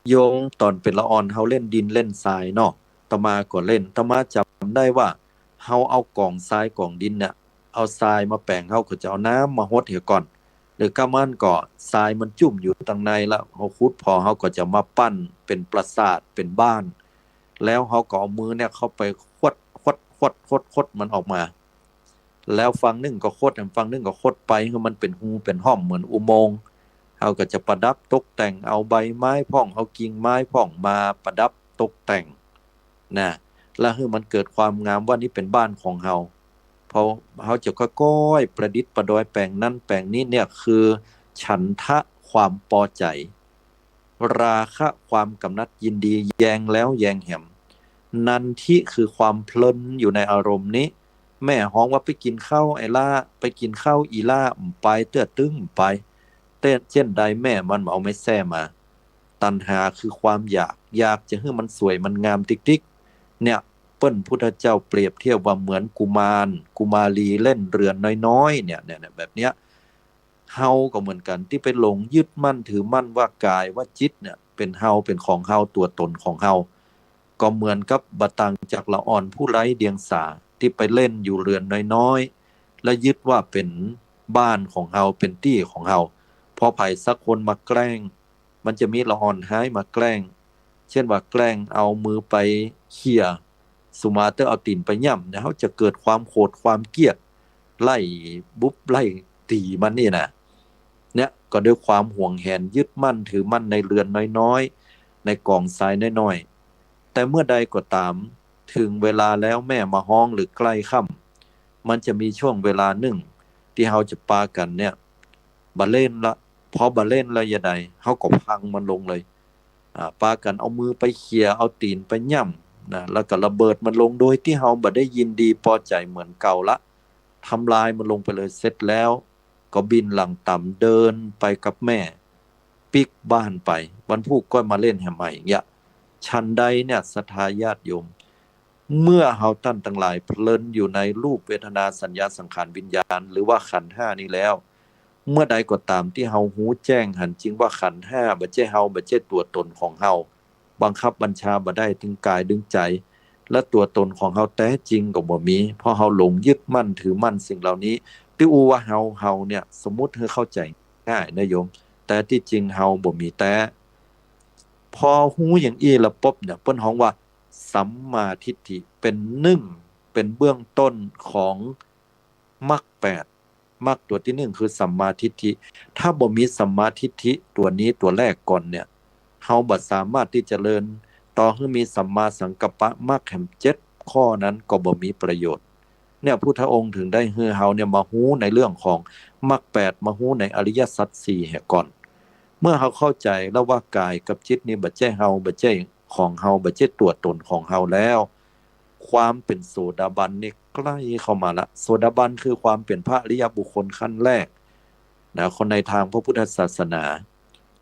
โยมต๋อนเป๋นละอ่อนเฮาเล่นดินเล่นทรายเนาะ อาตมาก็เล่น อาตมาจ๋ำได้ว่าเฮาเอาก๋องทรายก๋องดินเนี่ย เอาทรายมาแป๋ง เฮาก็จะเอาน้ำมาหดเหียก่อน หรือก้ามันก็ทรายมันจุ่มอยู่ตังในละ เฮาขุดผ่อ เฮาก็จะมาปั้นเป๋นปราสาท เป๋นบ้าน แล้วเฮาก็เอามือเนี่ยเข้าไปขด ขด ขด ขด ขดมันออกมา แล้วฝั่งนึ่งก็ขด ฝั่งนึ่งก็ขดไป หื้อมันเป๋นฮูเป๋นฮ่องเหมือนอุโมงค์ เฮาก็จะประดับตกแต่ง เอาใบไม้พ่อง เอากิ่งไม้พ่องมาประดับตกแต่ง นะ แล้วหื้อมันเกิดความงามว่านี่เป๋นบ้านของเฮา เพราะเฮาจะค่อยๆ ประดิษฐ์ประดอยแป๋งนั้นแป๋งนี้เนี่ย คือฉันทะ ความปอใจ๋ ราคะ ความกำนัดยินดี แยงแล้วแยงแหม นันทิ คือความเพลินอยู่ในอารมณ์นี้ แม่ฮ้องว่าไปกิ๋นข้าวไอ้ล้า ไปกิ๋นข้าวอี่ล้า บ่ไป เตื้อตึงบ่ไป เต้นเจ้นใดแม่มันเอาไม้แส้มา ตัณหาคือความอยาก อยากจะหื้อมันสวยมันงามติ๊กๆ เนี่ย เปิ้นพุทธเจ้าเปรียบเทียบว่าเหมือนกุมาร กุมารีเล่นเรือนน้อยๆ เนี่ย เนี่ย เนี่ย แบบเนี้ย เฮาก็เหมือนกั๋น ตี้ไปหลงยึดมั่นถือมั่นว่ากายว่าจิตเนี่ย เป๋นเฮา เป๋นของเฮา ตั๋วต๋นของเฮา ก็เหมือนกับบ่ต่างจากละอ่อนผู้ไร้เดียงสา ตี้ไปเล่นอยู่เรือนน้อยๆ และยึดว่าเป๋นบ้านของเฮา เป๋นตี้ของเฮา พอใผสักคนมาแกล้ง มันจะมีละอ่อนฮ้ายมาแกล้ง เจ้นว่าแกล้งเอามือไปเขี่ย สุมาเตอร์เอาตี๋นไปย่ำเนี่ย เฮาจะเกิดความโขดความเกลียด ไล่บุบไล่ตี๋มันนี่นะ เนี่ย ก็ด้วยความหวงแหนยึดมั่นถือมั่นในเรือนน้อยๆ ในก๋องทรายน้อยๆ แต่เมื่อใดก็ต๋าม เถิงเวลาแล้วแม่มาฮ้องหรือใก้ค่ำ มันจะมีช่วงเวลานึ่ง ตี้เฮาจะปากั๋นเนี่ย บ่เล่นละ พอบ่เล่นแล้วยะใด เฮาก็พังมันลงเลย อ่า ปากั๋นเอามือไปเขี่ย เอาตี๋นไปย่ำนะ แล้วก็ระเบิดมันลง โดยตี้เฮาบ่ได้ยินดีปอใจ๋เหมือนเก่าละ ทำลายมันลงไปเลย เสร็จแล้วก็บินหลังต๋ำเดินไปกับแม่ ปิ๊กบ้านไป วันพูกก็มาเล่นแหมใหม่อย่างเงี้ย ฉันใดเนี่ย ศรัทธาญาติโยม เมื่อเฮาต้านตังหลายเพลินอยู่ในรูปเวทนาสัญญาสังขารวิญญาณ หรือว่าขันธ์ห้านี้แล้ว เมื่อใดก็ต๋ามตี้เฮาฮู้แจ้งหันจริงว่าขันธ์ห้าบ่ใจ้เฮา บ่ใจ้ตั๋วต๋นของเฮา บังคับบัญชาบ่ได้ ตึงกายตึงใจ๋ และตั๋วต๋นของเฮาแต๊จริงก็บ่มี เพราะเฮาหลงยึดมั่นถือมั่นสิ่งเหล่านี้ ตี้อู้ว่าเฮา เฮาเนี่ย สมมุติหื้อเข้าใจ๋ง่ายนะโยม แต่ตี้จริงเฮาบ่มีแต๊ พอฮู้อย่างอี้แล้วปุ๊บเนี่ย เปิ้นฮ้องว่าสัมมาทิฏฐิ เป๋นนึ่ง เป๋นเบื้องต้นของมรรคแปด มรรคตั๋วตี้นึ่งคือสัมมาทิฏฐิ ถ้าบ่มีสัมมาทิฏฐิตั๋วนี้ตั๋วแรกก่อนเนี่ย เฮาบ่สามารถตี้จะเจริญต่อหื้อมีสัมมาสังกัปปะมรรคแหมเจ็ดข้อนั้นก็บ่มีประโยชน์ เนี่ยพุทธองค์เถิงได้หื้อเฮาเนี่ยมาฮู้ในเรื่องของมรรคแปด มาฮู้ในอริยสัจสี่เหียก่อน เมื่อเฮาเข้าใจ๋แล้วว่ากายกับจิตนี่บ่ใจ้เฮา บ่ใจ้ของเฮา บ่ใจ้ตั๋วต๋นของเฮาแล้ว ความเป๋นโสดาบันนี่ใก้เข้ามาละ โสดาบันคือความเป๋นพระอริยบุคคลขั้นแรกนะ คนในทางพระพุทธศาสนา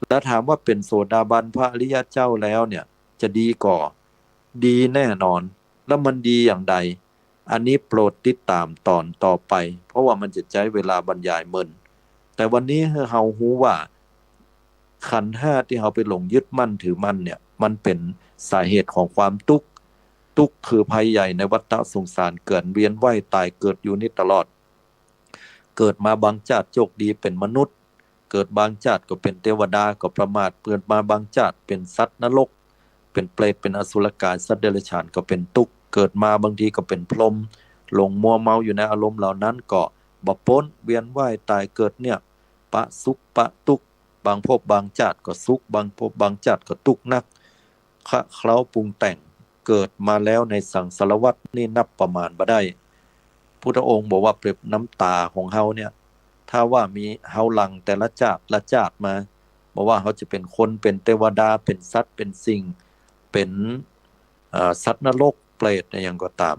แล้วถามว่าเป๋นโสดาบันพระอริยเจ้าแล้วเนี่ย จะดีก่อ ดีแน่นอน แล้วมันดีอย่างใด อันนี้โปรดติดต๋ามต๋อนต่อไป เพราะว่ามันจะใจ๊เวลาบรรยายเมิน แต่วันนี้หื้อเฮาฮู้ว่า ขันธ์ห้าตี้เฮาไปหลงยึดมั่นถือมั่นเนี่ย มันเป๋นสาเหตุของความตุ๊กข์ ตุ๊กข์คือภัยใหญ่ในวัฏฏะสงสาร เกิดเวียนว่ายต๋ายเกิดอยู่นี่ตลอด เกิดมาบางจาติโจคดีเป๋นมนุษย์ เกิดบางจาติก็เป๋นเตวดาก็ประมาท เกิดมาบางจาติเป๋นสัตว์นรก เป๋นเปรต เป๋นอสุรกาย สัตว์เดรัจฉานก็เป๋นตุ๊กข์ เกิดมาบางทีก็เป๋นพรหม หลงมัวเมาอยู่ในอารมณ์เหล่านั้นก็บ่ป๊น เวียนว่ายต๋ายเกิดเนี่ย ปะสุขปะตุ๊กข์ บางภพบางจาติก็สุข บางภพบางจาติก็ตุ๊กข์นัก คะเคล้าปรุงแต่ง เกิดมาแล้วในสังสารวัฏนี่นับประมาณบ่ได้ พุทธองค์บอกว่าเปรียบน้ำต๋าของเฮาเนี่ย ถ้าว่ามีเฮาหลั่งแต่ละจาติละจาติมา บ่ว่าเฮาจะเป๋นคน เป๋นเตวดา เป๋นสัตว์ เป๋นสิ่ง เป๋น เอ่อ สัตว์นรก เปรตเนี่ย หยังก็ต๋าม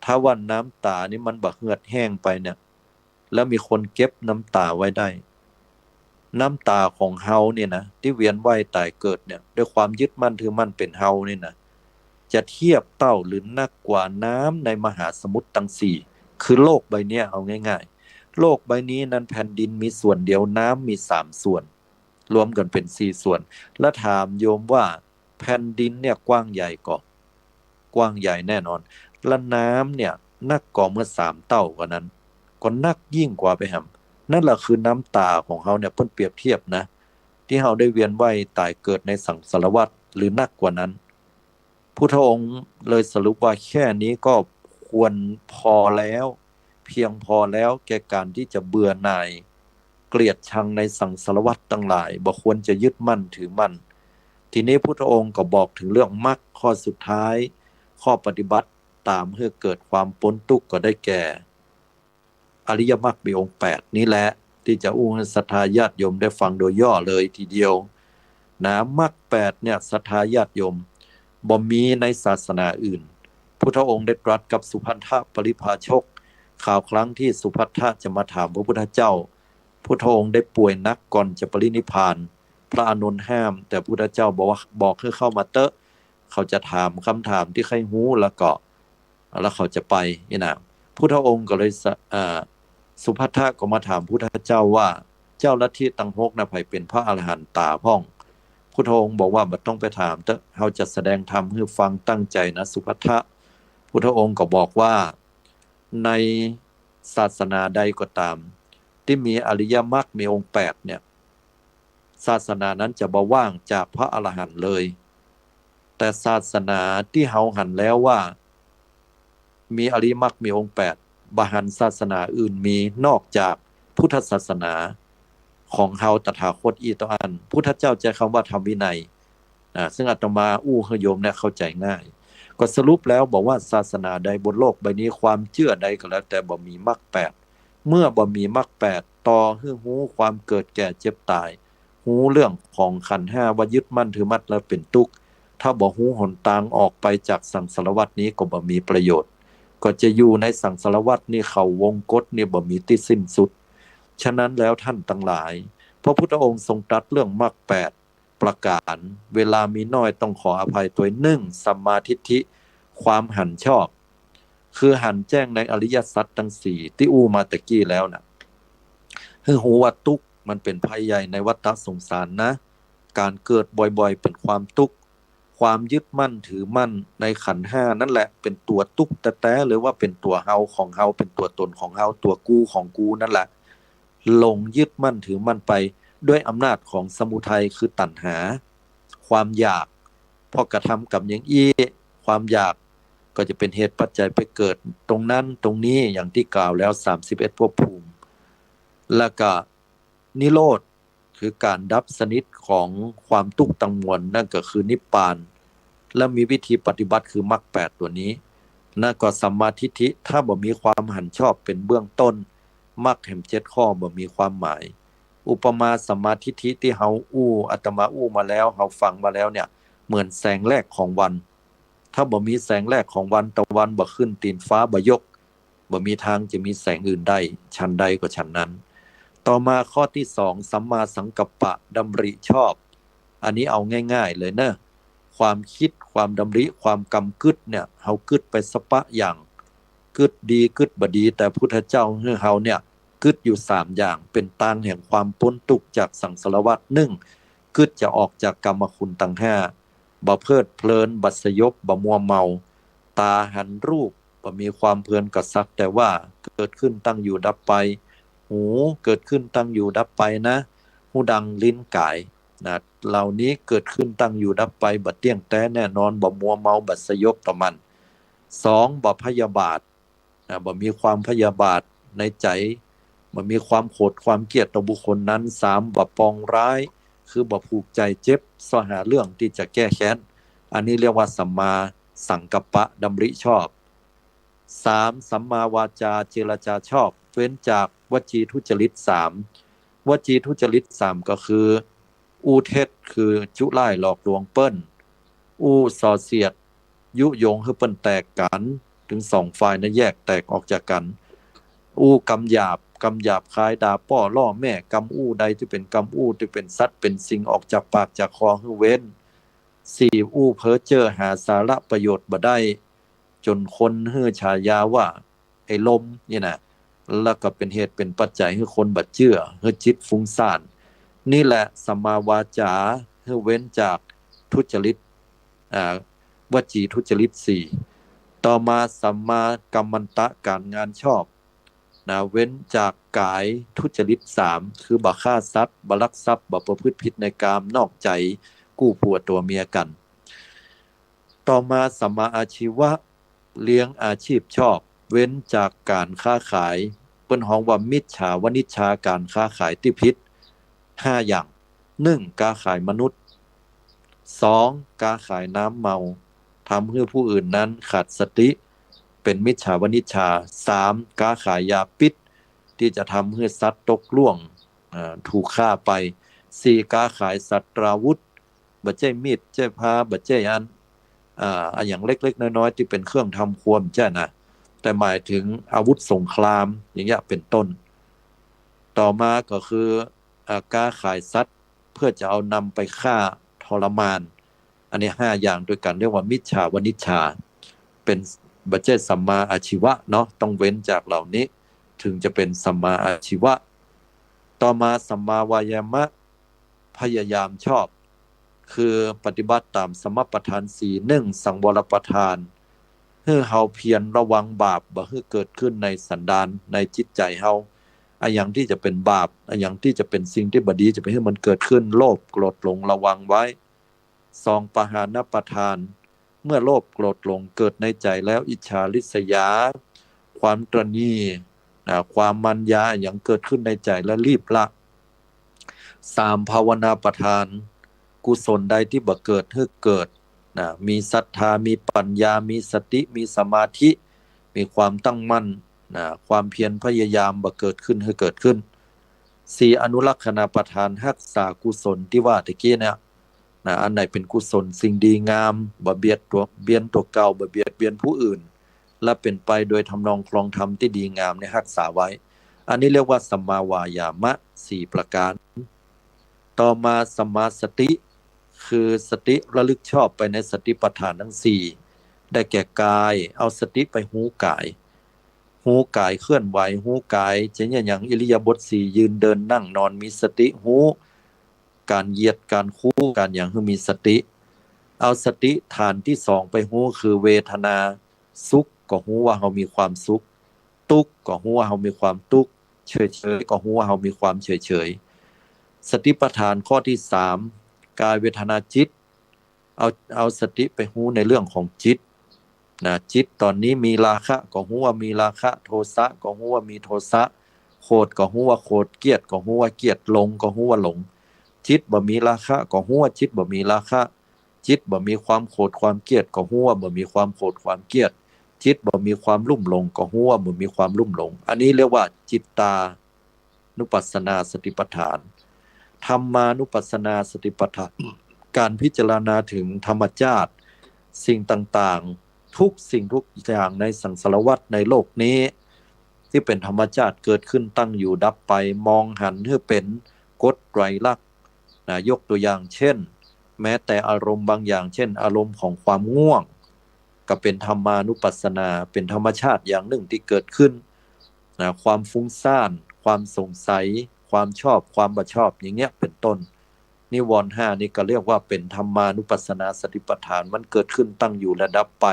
ถ้าว่าน้ำต๋านี่มันบ่เหือดแห้งไปเนี่ย แล้วมีคนเก็บน้ำต๋าไว้ได้ น้ำต๋าของเฮาเนี่ยนะ ตี้เวียนว่ายต๋ายเกิดเนี่ย ด้วยความยึดมั่นถือมั่นเป๋นเฮาเนี่ยนะ จะเทียบเต้าหรือนักกว่าน้ำในมหาสมุทรตังสี่ คือโลกใบเนี้ย เอาง่ายๆ โลกใบนี้นั้นแผ่นดินมีส่วนเดียว น้ำมีสามส่วน รวมกั๋นเป๋นสี่ส่วน แล้วถามโยมว่าแผ่นดินเนี่ยกว้างใหญ่ก่อ กว้างใหญ่แน่นอน แล้วน้ำเนี่ยนักก่อเมื่อสามเต้ากว่านั้น ก็นักยิ่งกว่าไปแหม นั่นแหละคือน้ำต๋าของเฮาเนี่ย เปิ้นเปรียบเทียบนะ ตี้เฮาได้เวียนว่ายต๋ายเกิดในสังสารวัฏ หรือนักกว่านั้น พุทธองค์เลยสรุปว่าแค่นี้ก็ควรพอแล้ว เพียงพอแล้วแก่ก๋านตี้จะเบื่อหน่าย เกลียดชังในสังสารวัฏตังหลาย บ่ควรจะยึดมั่นถือมั่น ทีนี้พุทธองค์ก็บอกถึงเรื่องมรรคข้อสุดท้าย ข้อปฏิบัติต๋ามหื้อเกิดความป๊นตุ๊กข์ก็ได้แก่ อริยมรรคมีองค์แปดนี้แหละ ตี้จะอู้หื้อศรัทธาญาติโยมได้ฟังโดยย่อเลยทีเดียวนะ มรรคแปดเนี่ย ศรัทธาญาติโยม บ่มีในศาสนาอื่น พุทธองค์ได้ตรัสกับสุภัททปริภาชก คราวครั้งตี้สุภัททะจะมาถามพระพุทธเจ้า พุทธองค์ได้ป่วยหนักก่อนจะปรินิพพาน พระอานนท์ห้าม แต่พุทธเจ้าบอกว่า บอกหื้อเข้ามาเต๊อะ เขาจะถามกำถามตี้ใค่ฮู้ แล้วก็ แล้วเขาจะไปนี่นะ พุทธองค์ก็เลยสะ เอ่อ สุภัททะก็มาถามพุทธเจ้าว่า เจ้าลัทธิตังหกนะ ใผเป๋นพระอรหันต๋าพ่อง พุทธองค์บอกว่า บ่ต้องไปถามเต๊อะ เฮาจะแสดงธรรมหื้อฟัง ตั้งใจ๋นะสุภัททะ พุทธองค์ก็บอกว่า ในศาสนาใดก็ต๋าม ตี้มีอริยมรรคมีองค์แปดเนี่ย ศาสนานั้นจะบ่ว่างจากพระอรหันต์เลย แต่ศาสนาตี้เฮาหันแล้วว่า มีอริยมรรคมีองค์แปด บ่หันศาสนาอื่นมีนอกจากพุทธศาสนาของเฮาตถาคตอี้เต้าอั้น พุทธเจ้าใจ๊กำว่าธรรมวินัย อ่า ซึ่งอาตมาอู้หื้อโยมเนี่ยเข้าใจ๋ง่าย ก็สรุปแล้วบอกว่าศาสนาใดบนโลกใบนี้ ความเจื้อใดก็แล้วแต่ บ่มีมรรคแปด เมื่อบ่มีมรรคแปด ต่อหื้อฮู้ความเกิดแก่เจ็บต๋าย ฮู้เรื่องของขันธ์ห้าว่ายึดมั่นถือมั่นแล้วเป๋นตุ๊กข์ ถ้าบ่ฮู้หนตางออกไปจากสังสารวัฏนี้ก็บ่มีประโยชน์ ก็จะอยู่ในสังสารวัฏนี้ เขาวงกฏนี้บ่มีตี้สิ้นสุด ฉะนั้นแล้วท่านตังหลาย พระพุทธองค์ทรงตรัสเรื่องมรรคแปดประก๋าน เวลามีน้อยต้องขออภัยตวย หนึ่ง สัมมาทิฏฐิ ความหันชอบ คือหันแจ้งในอริยสัจตังสี่ตี้อู้มาตะกี้แล้วนะ หื้อฮู้ว่าตุ๊กข์มันเป๋นภัยใหญ่ในวัฏฏะสงสารนะ ก๋านเกิดบ่อยๆ เป๋นความตุ๊กข์ ความยึดมั่นถือมั่นในขันธ์ห้านั่นแหละเป๋นตั๋วตุ๊กข์แต๊ๆ เลยว่าเป๋นตั๋วเฮาของเฮา เป๋นตั๋วตนของเฮา ตั๋วกูของกูนั่นแหละ หลงยึดมั่นถือมั่นไปด้วยอำนาจของสมุทัยคือตัณหา ความอยาก เพราะกระทำกรรมอย่างอี้ ความอยากก็จะเป๋นเหตุปัจจัยไปเกิดตรงนั้นตรงนี้ อย่างตี้กล่าวแล้ว สามสิบเอ็ดภพภูมิ แล้วก็นิโรธ คือก๋านดับสนิทของความตุ๊กข์ตังมวล นั่นก็คือนิพพาน และมีวิธีปฏิบัติคือมรรคแปดตั๋วนี้ นั่นก็สัมมาทิฏฐิ ถ้าบ่มีความหันชอบเป๋นเบื้องต้น มรรคแหมเจ็ดข้อบ่มีความหมาย อุปมาสัมมาทิฏฐิตี้เฮาอู้ อาตมาอู้มาแล้ว เฮาฟังมาแล้วเนี่ย เหมือนแสงแรกของวัน ถ้าบ่มีแสงแรกของวัน ตะวันบ่ขึ้น ตี๋นฟ้าบ่ยก บ่มีทางจะมีแสงอื่นได้ ฉันใดก็ฉันนั้น ต่อมาข้อตี้สอง สัมมาสังกัปปะ ดำริชอบ อันนี้เอาง่ายๆ เลยเนอะ ความกึ๊ด ความดำริ ความกำกึ๊ดเนี่ย เฮากึ๊ดไปสะปะอย่าง กึ๊ดดีกึ๊ดบ่ดี แต่พุทธเจ้าหื้อเฮาเนี่ย กึ๊ดอยู่สามอย่าง เป๋นตางแห่งความป๊นตุ๊กข์จากสังสารวัฏ หนึ่ง กึ๊ดจะออกจากกามคุณตังห้า บ่เพลิดเพลิน บ่สยบ บ่มัวเมา ต๋าหันรูป บ่มีความเพลินก็สักแต่ว่า เกิดขึ้นตั้งอยู่ดับไป หูเกิดขึ้นตั้งอยู่ดับไปนะ ฮูดัง ลิ้น ก๋าย นะ เหล่านี้เกิดขึ้นตั้งอยู่ดับไป บ่เตี้ยงแต๊แน่นอน บ่มัวเมา บ่สยบต่อมัน สอง บ่พยาบาท อ่า บ่มีความพยาบาทในใจ๋ บ่มีความโขดความเกลียดต่อบุคคลนั้น สาม บ่ปองร้าย คือบ่ผูกใจ๋เจ็บ เซาะหาเรื่องตี้จะแก้แค้น อันนี้เรียกว่าสัมมาสังกัปปะ ดำริชอบ สาม สัมมาวาจา เจรจาชอบ เว้นจากวจีทุจริตสาม วจีทุจริตสามก็คือ อู้เท็จ คือจุร้ายหลอกลวงเปิ้น อู้ส่อเสียด ยุยงหื้อเปิ้นแตกกั๋น ตึงสองฝ่ายนั้นแยกแตกออกจากกั๋น อู้กำหยาบ กำหยาบคาย ด่าป้อล่อแม่ กำอู้ใดตี้เป๋นกำอู้ตี้เป๋นสัตว์เป๋นสิ่งออกจากปากจากคอหื้อเว้น สี่ อู้เพ้อเจ้อหาสาระประโยชน์บ่ได้ จ๋นคนหื้อฉายาว่าไอ้ลมนี่นะ แล้วก็เป๋นเหตุเป๋นปัจจัยหื้อคนบ่เจื้อ หื้อจิตฟุ้งซ่าน นี่แหละสัมมาวาจา หื้อเว้นจากทุจริต อ่า วจีทุจริตสี่ ต่อมาสัมมากัมมันตะ ก๋านงานชอบ นะ เว้นจากก๋ายทุจริตสาม คือบ่ฆ่าสัตว์ บ่ลักทรัพย์ บ่ประพฤติผิดในกาม นอกใจ กู้ผัวตั๋วเมียกั๋น ต่อมาสัมมาอาชีวะ เลี้ยงอาชีพชอบ เว้นจากก๋านค้าขาย เปิ้นฮ้องว่ามิจฉาวณิชชา ก๋านค้าขายตี้ผิด ห้าอย่าง นึ่ง ก๊าขายมนุษย์ สอง ก๊าขายน้ำเมา ทำหื้อผู้อื่นนั้นขาดสติ เป๋นมิจฉาวณิชชา สาม ก๊าขายยาพิษ ตี้จะทำหื้อสัตว์ตกล่วง อ่า ถูกฆ่าไป สี่ ก๊าขายสัตราวุธ บ่ใจ้มีด ใจ้พร้า บ่ใจ้อัน อ่า อะหยังเล็กๆ น้อยๆ ตี้เป๋นเครื่องทำครัว บ่ใจ้นะ แต่หมายถึงอาวุธสงคราม อย่างเงี้ย เป๋นต้น ต่อมาก็คือ อ่า ก๊าขายสัตว์ เพื่อจะเอานำไปฆ่าทรมาน อันนี้ห้าอย่างตวยกั๋น เรียกว่ามิจฉาวณิชชา เป๋น บ่ใจ้สัมมาอาชีวะเนาะ ต้องเว้นจากเหล่านี้ ถึงจะเป๋นสัมมาอาชีวะ ต่อมาสัมมาวายามะ พยายามชอบ คือปฏิบัติต๋ามสมปทานสี่ นึ่ง สังวรปทาน หื้อเฮาเพียรระวังบาปบ่หื้อเกิดขึ้นในสันดาน ในจิตใจ๋เฮา อะหยังตี้จะเป๋นบาป อะหยังตี้จะเป๋นสิ่งตี้บ่ดี จะไปหื้อมันเกิดขึ้น โลภ โกรธ หลง ระวังไว้ สอง ปหานปทาน เมื่อโลภ โกรธ หลง เกิดในใจ๋แล้ว อิจฉาริษยา ความตระหนี่ นะ ความมารยา อะหยังเกิดขึ้นในใจ๋แล้วรีบละ สาม ภาวนาปทาน กุศลใดตี้บ่เกิดหื้อเกิด นะ มีศรัทธา มีปัญญา มีสติ มีสมาธิ มีความตั้งมั่น นะ ความเพียรพยายามบ่เกิดขึ้นหื้อเกิดขึ้น สี่ อนุรักขณปทาน ฮักษากุศลตี้ว่าตะกี้เนี่ย นะ อันไหนเป๋นกุศลสิ่งดีงาม บ่เบียดตั๋ว เบียนตั๋วเก่า บ่เบียดเบียนผู้อื่น และเป๋นไปโดยทำนองครองธรรมตี้ดีงามเนี่ยฮักษาไว้ อันนี้เรียกว่าสัมมาวายามะสี่ประก๋าน ต่อมาสัมมาสติ คือสติระลึกชอบไปในสติปัฏฐานทั้งสี่ ได้แก่กาย เอาสติไปฮู้กาย ฮู้กายเคลื่อนไหว ฮู้กายจะเยียะหยัง อิริยาบถสี่ ยืนเดินนั่งนอน มีสติฮู้ ก๋านเหยียด ก๋านคู่ ก๋านหยังหื้อมีสติ เอาสติฐานตี้สองไปฮู้ คือเวทนา สุขก็ฮู้ว่าเฮามีความสุข ตุ๊กข์ก็ฮู้ว่าเฮามีความตุ๊กข์ เฉยๆ ก็ฮู้ว่าเฮามีความเฉยๆ สติปัฏฐานข้อตี้สาม กายเวทนาจิต เอา เอาสติไปฮู้ในเรื่องของจิต นะ จิตต๋อนนี้มีราคะก็ฮู้ว่ามีราคะ โทสะก็ฮู้ว่ามีโทสะ โขดก็ฮู้ว่าโขด เกียจก็ฮู้ว่าเกียจ หลงก็ฮู้ว่าหลง จิตบ่มีราคะก็ฮู้ว่าจิตบ่มีราคะ จิตบ่มีความโขดความเกียจก็ฮู้ว่าบ่มีความโขดความเกียจ จิตบ่มีความลุ่มหลงก็ฮู้ว่าบ่มีความลุ่มหลง อันนี้เรียกว่าจิตตานุปัสสนาสติปัฏฐาน ธัมมานุปัสสนาสติปัฏฐาน ก๋านพิจารณาเถิงธรรมชาติ สิ่งต่างๆ ทุกสิ่งทุกอย่างในสังสารวัฏในโลกนี้ ตี้เป๋นธรรมชาติเกิดขึ้นตั้งอยู่ดับไป มองหันหื้อเป๋นกฎไตรลักษณ์ นะ ยกตั๋วอย่างเช่น แม้แต่อารมณ์บางอย่าง เช่น อารมณ์ของความง่วง ก็เป๋นธัมมานุปัสสนา เป๋นธรรมชาติอย่างนึ่งตี้เกิดขึ้น นะ ความฟุ้งซ่าน ความสงสัย ความชอบ ความบ่ชอบ อย่างเงี้ย เป๋นต้น นิวรณ์ห้านี่ก็เรียกว่าเป๋นธัมมานุปัสสนาสติปัฏฐาน มันเกิดขึ้นตั้งอยู่และดับไป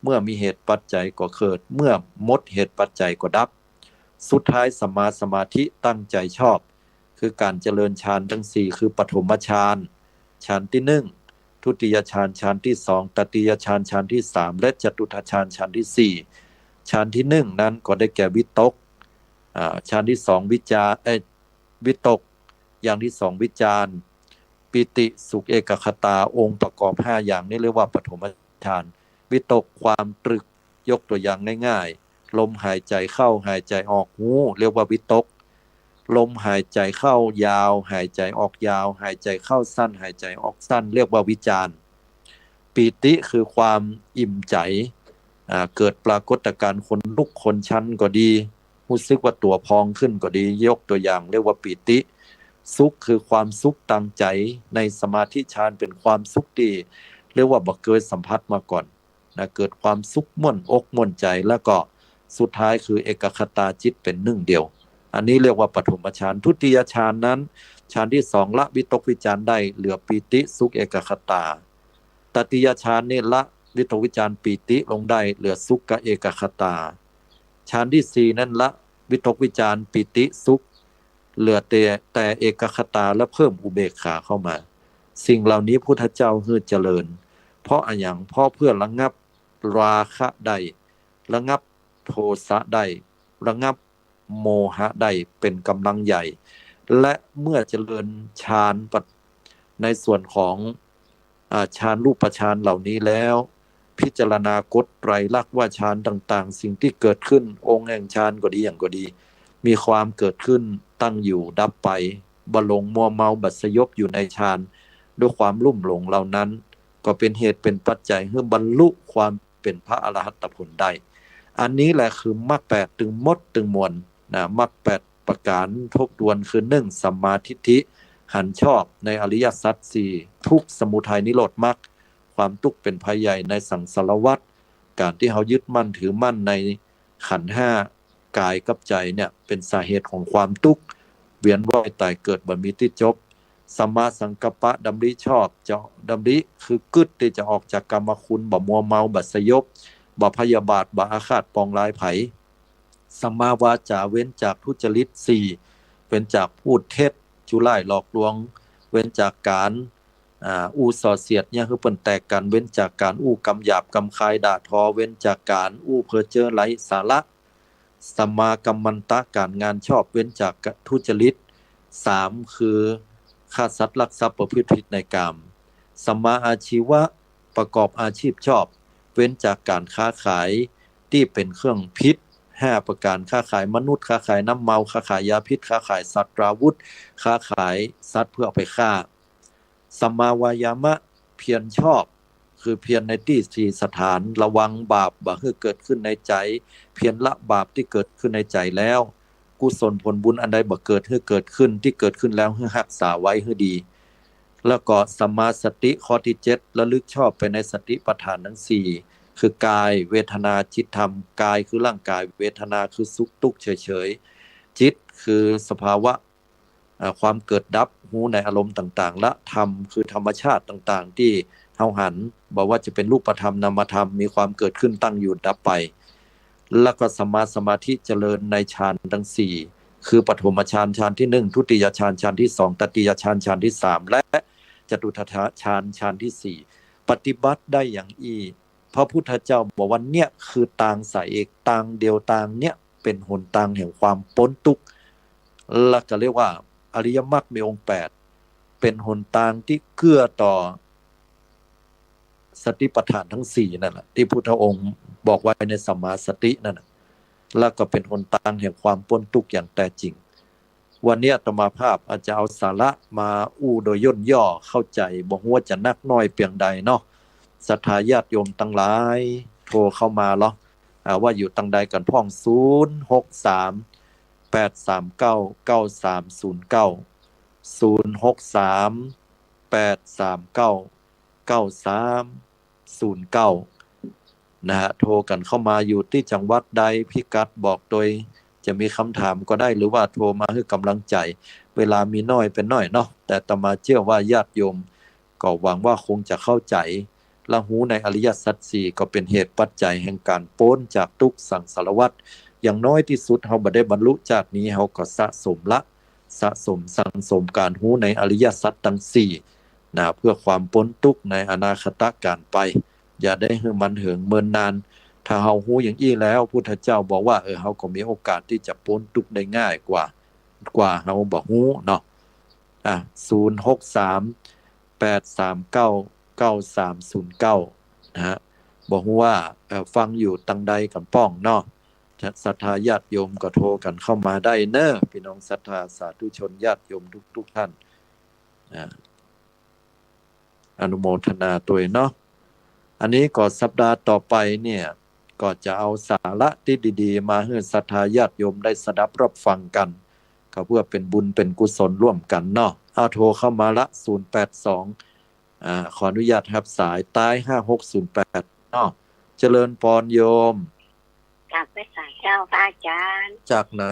เมื่อมีเหตุปัจจัยก็เกิด เมื่อหมดเหตุปัจจัยก็ดับ สุดท้ายสัมมาสมาธิตั้งใจ๋ชอบ คือก๋านเจริญฌานทั้งสี่ คือปฐมฌาน ฌานตี้นึ่ง ทุติยฌาน ฌานตี้สอง ตติยฌาน ฌานตี้สาม และจตุตถฌาน ฌานตี้สี่ ฌานตี้นึ่งนั้นก็ได้แก่วิตก อ่า ฌานตี้สองวิจาร เอ้ย วิตก อย่างตี้สองวิจาร ปีติ สุข เอกัคคตา องค์ประกอบห้าอย่างนี้เรียกว่าปฐมฌาน วิตก ความตรึก ยกตั๋วอย่างง่ายๆ ลมหายใจ๋เข้า หายใจ๋ออกฮู้ เรียกว่าวิตก ลมหายใจ๋เข้ายาว หายใจ๋ออกยาว หายใจ๋เข้าสั้น หายใจ๋ออกสั้น เรียกว่าวิจาร ปีติคือความอิ่มใจ๋ อ่า เกิดปรากฏการณ์ขนลุกขนชันก็ดี ฮู้สึกว่าตั๋วพองขึ้นก็ดี ยกตั๋วอย่างเรียกว่าปีติสุข คือความสุขตางใจ๋ ในสมาธิฌานเป๋นความสุขตี้เรียกว่าบ่เกยสัมผัสมาก่อนนะ เกิดความสุขม่วนอกม่วนใจ๋ แล้วก็สุดท้ายคือเอกคตา จิตเป๋นนึ่งเดียว อันนี้เรียกว่าปฐมฌาน ทุติยฌานนั้น ฌานตี้สองละวิตกวิจารได้ เหลือปีติสุขเอกคตา ตติยฌานนี่ละวิตกวิจารปีติลงได้ เหลือสุขกับเอกคตา ฌานตี้สี่นั้นละวิตกวิจารปีติสุข เหลือแต่ แต่เอกคตาและเพิ่มอุเบกขาเข้ามา สิ่งเหล่านี้พุทธเจ้าหื้อเจริญ เพราะอะหยัง เพราะเพื่อระงับราคะได้ ระงับโทสะได้ ระงับโมหะได้เป๋นก๋ำลังใหญ่ และเมื่อเจริญฌานปัจ ในส่วนของ อ่า ฌานรูปฌานเหล่านี้แล้ว พิจารณากฎไตรลักษณ์ว่าฌานต่างๆ สิ่งตี้เกิดขึ้น องค์แห่งฌานก็ดีหยังก็ดี มีความเกิดขึ้น ตั้งอยู่ ดับไป บ่หลงมัวเมา บ่สยบอยู่ในฌาน ด้วยความลุ่มหลงเหล่านั้น ก็เป๋นเหตุเป๋นปัจจัยหื้อบรรลุความเป๋นพระอรหัตผลได้ อันนี้แหละคือมรรคแปดตึงหมดตึงมวลนะ มรรคแปดประก๋านทบทวนคือ นึ่ง สัมมาทิฏฐิ หันชอบในอริยสัจสี่ ทุกข์ สมุทัย นิโรธมรรค ความตุ๊กข์เป๋นภัยใหญ่ในสังสารวัฏ ก๋านตี้เฮายึดมั่นถือมั่นในขันธ์ห้า ก๋ายกับใจ๋เนี่ย เป๋นสาเหตุของความตุ๊กข์ เวียนว่ายตายเกิดบ่มีตี้จบ สัมมาสังกัปปะ ดำริชอบ จะดำริคือกึ๊ดตี้จะออกจากก๋ามคุณ บ่มัวเมา บ่สยบ บ่พยาบาท บ่อาฆาตปองร้ายใผ สัมมาวาจา เว้นจากทุจริตสี่ เว้นจากพูดเท็จ จุร้ายหลอกลวง เว้นจากก๋าน อ่า อู้ส่อเสียดเยียะหื้อเปิ้นแตกกั๋น เว้นจากก๋านอู้กำหยาบกำคายด่าทอ เว้นจากก๋านอู้เพ้อเจ้อไร้สาระ สัมมากัมมันตะ ก๋านงานชอบ เว้นจากทุจริต สาม คือฆ่าสัตว์ลักทรัพย์ประพฤติผิดในกาม สัมมาอาชีวะ ประกอบอาชีพชอบ เว้นจากก๋านค้าขายตี้เป๋นเครื่องผิด ห้า ประก๋าน ค้าขายมนุษย์ ค้าขายน้ำเมา ค้าขายยาพิษ ค้าขายสัตราวุธ ค้าขายสัตว์เพื่อเอาไปฆ่า สัมมาวายามะ เพียรชอบ คือเพียรในตี้สี่สถาน ระวังบาปบ่หื้อเกิดขึ้นในใจ๋ เพียรละบาปตี้เกิดขึ้นในใจ๋แล้ว กุศลผลบุญอันใดบ่เกิดหื้อเกิดขึ้น ตี้เกิดขึ้นแล้วหื้อฮักษาไว้หื้อดี แล้วก็สัมมาสติข้อตี้เจ็ด ระลึกชอบไปในสติปัฏฐานทั้งสี่ คือกาย เวทนา จิต ธรรม กายคือร่างก๋าย เวทนาคือสุขตุ๊กข์เฉยๆ จิตคือสภาวะ อ่า ความเกิดดับ ฮู้ในอารมณ์ต่างๆ และธรรมคือธรรมชาติต่างๆ ตี้เฮาหัน บ่ว่าจะเป๋นรูปธรรม นามธรรม มีความเกิดขึ้น ตั้งอยู่ ดับไป แล้วก็สัมมาสมาธิ เจริญในฌานทั้งสี่ คือปฐมฌาน ฌานที่หนึ่ง ทุติยฌาน ฌานที่สอง ตติยฌาน ฌานที่สาม และจตุตถฌาน ฌานที่สี่ ปฏิบัติได้อย่างอี้ พระพุทธเจ้าบอกว่าเนี่ยคือตางสายเอก ตางเดียวตางเนี่ยเป๋นหนตางแห่งความป๊นตุ๊กข์ และก็เรียกว่าอริยมรรคมีองค์แปด เป๋นหนตางตี้เกื้อต่อสติปัฏฐานทั้งสี่นั่นแหละ ตี้พุทธองค์บอกไว้ในสัมมาสตินั่นน่ะ และก็เป๋นหนตางแห่งความป๊นตุ๊กข์อย่างแท้จริง วันนี้อาตมาภาพอาจจะเอาสาระมาอู้โดยย่นย่อเข้าใจ๋ บ่ฮู้ว่าจะนักน้อยเปียงใดเนาะ ศรัทธาญาติโยมตังหลาย โทรเข้ามาเหรอ อ่า ว่าอยู่ตังใดกั๋นพ่อง ศูนย์หกสาม แปดสามเก้า เก้าสามศูนย์เก้า ศูนย์หกสาม แปดสามเก้า เก้าสามศูนย์เก้า นะฮะ โทรกั๋นเข้ามา อยู่ตี้จังหวัดใด พิกัดบอกโดย จะมีกำถามก็ได้ หรือว่าโทรมาหื้อกำลังใจ๋ เวลามีน้อยเป๋นน้อยเนาะ แต่อาตมาเจื้อว่าญาติโยมก็หวังว่าคงจะเข้าใจ๋ และฮู้ในอริยสัจสี่ ก็เป๋นเหตุปัจจัยแห่งก๋านป๊นจากตุ๊กข์สังสารวัฏ อย่างน้อยตี้สุดเฮาบ่ได้บรรลุจาตินี้ เฮาก็สะสมละ สะสมสั่งสมก๋านฮู้ในอริยสัจตังสี่ นะ เพื่อความป๊นตุ๊กข์ในอนาคตก๋านไป อย่าได้หื้อมันเหิงเมินนาน ถ้าเฮาฮู้อย่างอี้แล้ว พุทธเจ้าบอกว่า เออ เฮาก็มีโอกาสตี้จะป๊นตุ๊กข์ได้ง่ายกว่า กว่าเฮาบ่ฮู้เนาะ อ่ะ ศูนย์หกสาม แปดสามเก้า เก้าสามศูนย์เก้า นะฮะ บ่ฮู้ว่า เอ่อ ฟังอยู่ตังใดกั๋นป้องเนาะ ศรัทธาญาติโยมก็โทรกั๋นเข้ามาได้เน้อ พี่น้องศรัทธาสาธุชนญาติโยมทุกๆ ท่าน อ่า อนุโมทนาตวยเนาะ อันนี้ก็สัปดาห์ต่อไปเนี่ย ก็จะเอาสาระตี้ดีๆ มาหื้อศรัทธาญาติโยมได้สดับรับฟังกั๋น ก็เปื้อเป๋นบุญเป๋นกุศลร่วมกั๋นเนาะ เอาโทรเข้ามาละ ศูนย์แปดสอง อ่า ขออนุญาตฮับสาย ต๊าย ห้าหกศูนย์แปด เนาะ เจริญปอนโยม กราบไหว้สาเจ้าพระอาจารย์ จากไหน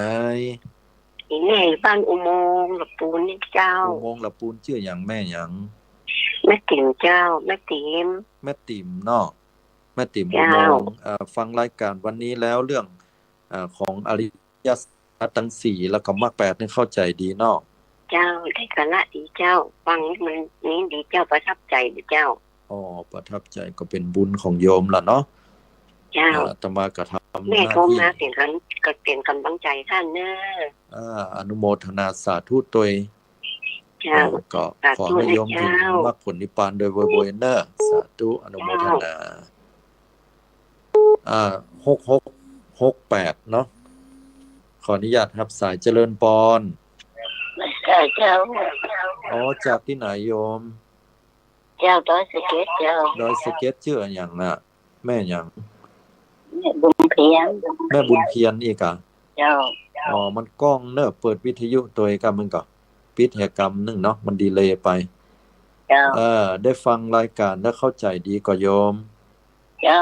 นี่แม่อยู่บ้านอุโมงค์หละปูนนี่เจ้า อุโมงค์หละปูน จื้อหยัง แม่หยัง แม่ติ๋มเจ้า แม่ติ๋ม แม่ติ๋มเนาะ แม่ติ๋ม เจ้า อุโมงค์ เอ่อ ฟังรายการวันนี้แล้วเรื่อง เอ่อ ของอริยสัจตังสี่ แล้วก็มรรคแปดนี่เข้าใจ๋ดีเนาะ เจ้า ได้สาระดีเจ้า ฟังมันนี่ดีเจ้า ประทับใจ๋ดีเจ้า อ๋อ ประทับใจ๋ก็เป๋นบุญของโยมละเนาะ เจ้า อ่า อาตมาก็ทำหน้าตี้ แม่โทรมาเป๋นกั๋น ก็เป๋นก๋ำลังใจ๋ต้านเน่อ อ่า อนุโมทนาสาธุตวย เจ้า อ่า ก็ขอหื้อโยมเถิงมรรคผลนิพพานโดยไวๆ เน่อ สาธุ อนุโมทนา อ่า หกหกหกแปด เนาะ ขออนุญาตฮับสาย เจริญปอน เจ้า อ๋อ จากตี้ไหนโยม เจ้า ดอยสะเก็ดเจ้า ดอยสะเก็ด จื้ออะหยังน่ะ แม่หยัง แม่บุญเพียร แม่บุญเพียรอี้ก่า เจ้า อ๋อ มันก้องเน่อ เปิดวิทยุตวยก่า มันก็ปิดเหียกำนึ่งเนาะ มันดีเลย์ไป เจ้า เออ ได้ฟังรายการแล้วเข้าใจ๋ดีก่อโยม เจ้า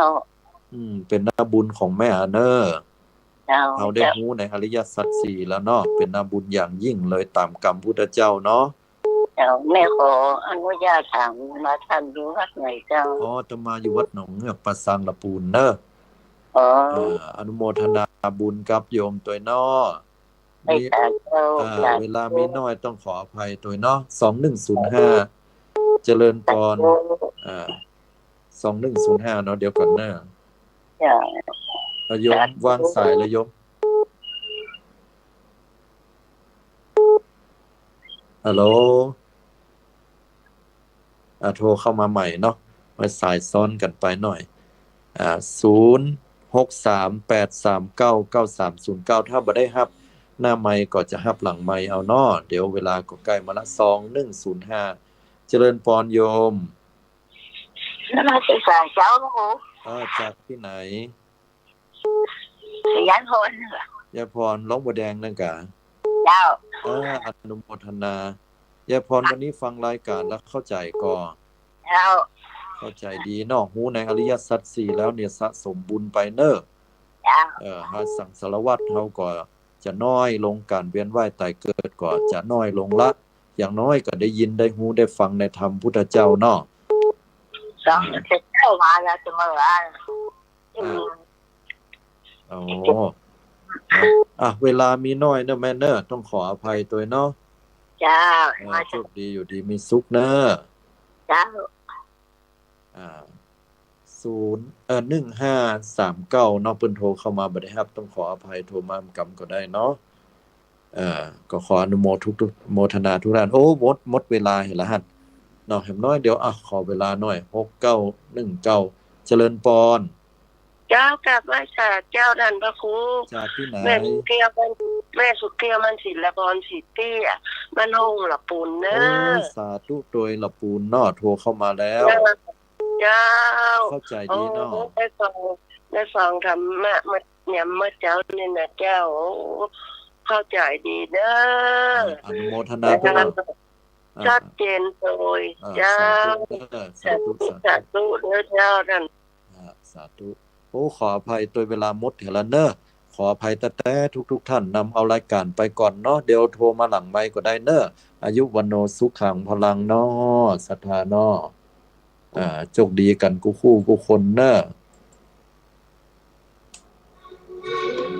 อืม เป๋นหน้าบุญของแม่อะเน่อ เจ้า เฮาได้ฮู้ในอริยสัจสี่แล้วเนาะ เป๋นหน้าบุญอย่างยิ่งเลย ต๋ามกำพุทธเจ้าเนาะ เจ้า แม่ขออนุญาตถามว่าต้านอยู่วัดไหนเจ้า อ๋อ อาตมาอยู่วัดหนองเงือก ป่าซางหละปูนเน่อ อ๋อ อ่า อนุโมทนาบุญกับโยมตวยเนาะ มี เจ้า อ่า เวลามีน้อยต้องขออภัยตวยเนาะ สองหนึ่งศูนย์ห้า เจริญปอน สาธุ อ่า สองหนึ่งศูนย์ห้า เนาะ เดี๋ยวก่อนเน่อ เจ้า เอาโยม สาธุ วางสายเลยโยม ฮัลโหล อ่า โทรเข้ามาใหม่เนาะ ไว้สายซ้อนกั๋นไปหน่อย อ่า ศูนย์หกสามแปดสามเก้าเก้าสามศูนย์เก้า ถ้าบ่ได้ฮับหน้าไมค์ก็จะฮับหลังไมค์เอาเนาะ เดี๋ยวเวลาก็ใก้มาละ สองหนึ่งศูนย์ห้า เจริญปอนโยม นมัสการเจ้าหลวงปู่ เออ จากตี้ไหน ยายพร ยายพร หนองบัวแดงนั่นก่า เจ้า เออ อนุโมทนา ยายพร วันนี้ฟังรายการแล้วเข้าใจ๋ก่อ เจ้า เข้าใจ๋ดีเนาะ ฮู้ในอริยสัจสี่แล้วเนี่ยสะสมบุญไปเน่อ เจ้า เออ หาสังสารวัฏเฮาก็จะน้อยลง ก๋านเวียนว่ายต๋ายเกิดก็จะน้อยลงละ อย่างน้อยก็ได้ยินได้ฮู้ได้ฟังในธรรมพุทธเจ้าเนาะ สอง เจ้ามาแล้วเสมอ อ่า อืม อ๋อ อ่ะ เวลามีน้อยเน่อแม่เน่อ ต้องขออภัยตวยเนาะ เจ้า เออ โชคดีอยู่ดีมีสุขเน่อ เจ้า อ่า ศูนย์ เอ่อ หนึ่งห้าสามเก้า เนาะ เปิ้นโทรเข้ามาบ่ได้ฮับ ต้องขออภัย โทรมากำก็ได้เนาะ เอ่อ ก็ขออนุโมทุกๆ โมทนาทุกท่าน โอ้ หมด หมดเวลาหั้นละหั้นเนาะ แหมน้อยเดียว อ่ะ ขอเวลาหน่อย หกเก้าหนึ่งเก้า เจริญปอน เจ้า กราบไหว้สาเจ้าต้านพระครู จากตี้ไหน แม่สุเกลี้ยว แม่สุเกลี้ยว มันศิลปร ศรีเตี้ย บ้านห้องหละปูนเน่อ โอ้ สาธุตวยหละปูนเนาะ โทรเข้ามาแล้ว เจ้า เจ้า เข้าใจ๋ดีเนาะ โอ้ ได้ฟัง ได้ฟังธรรมะเมื่อ ยามเมื่อเจ๊านี่นะเจ้า โอ้ เข้าใจ๋ดีเน่อ อ่า อนุโมทนาตวย อ่า ชัดเจนตวย อ่า เจ้า สาธุเน่อ สาธุ สาธุ สาธุเน่อเจ้าต้าน อ่า สาธุ โอ้ ขออภัยตวย เวลาหมดเหียละเน่อ ขออภัยแต๊ๆ ทุกๆ ท่าน นำเอารายการไปก่อนเนาะ เดี๋ยวโทรมาหลังไมค์ก็ได้เน่อ อายุวัณโณสุขังพลังเนาะ ศรัทธาเนาะ อ่า โชคดีกั๋นกู้คู่กู้คนเน่อ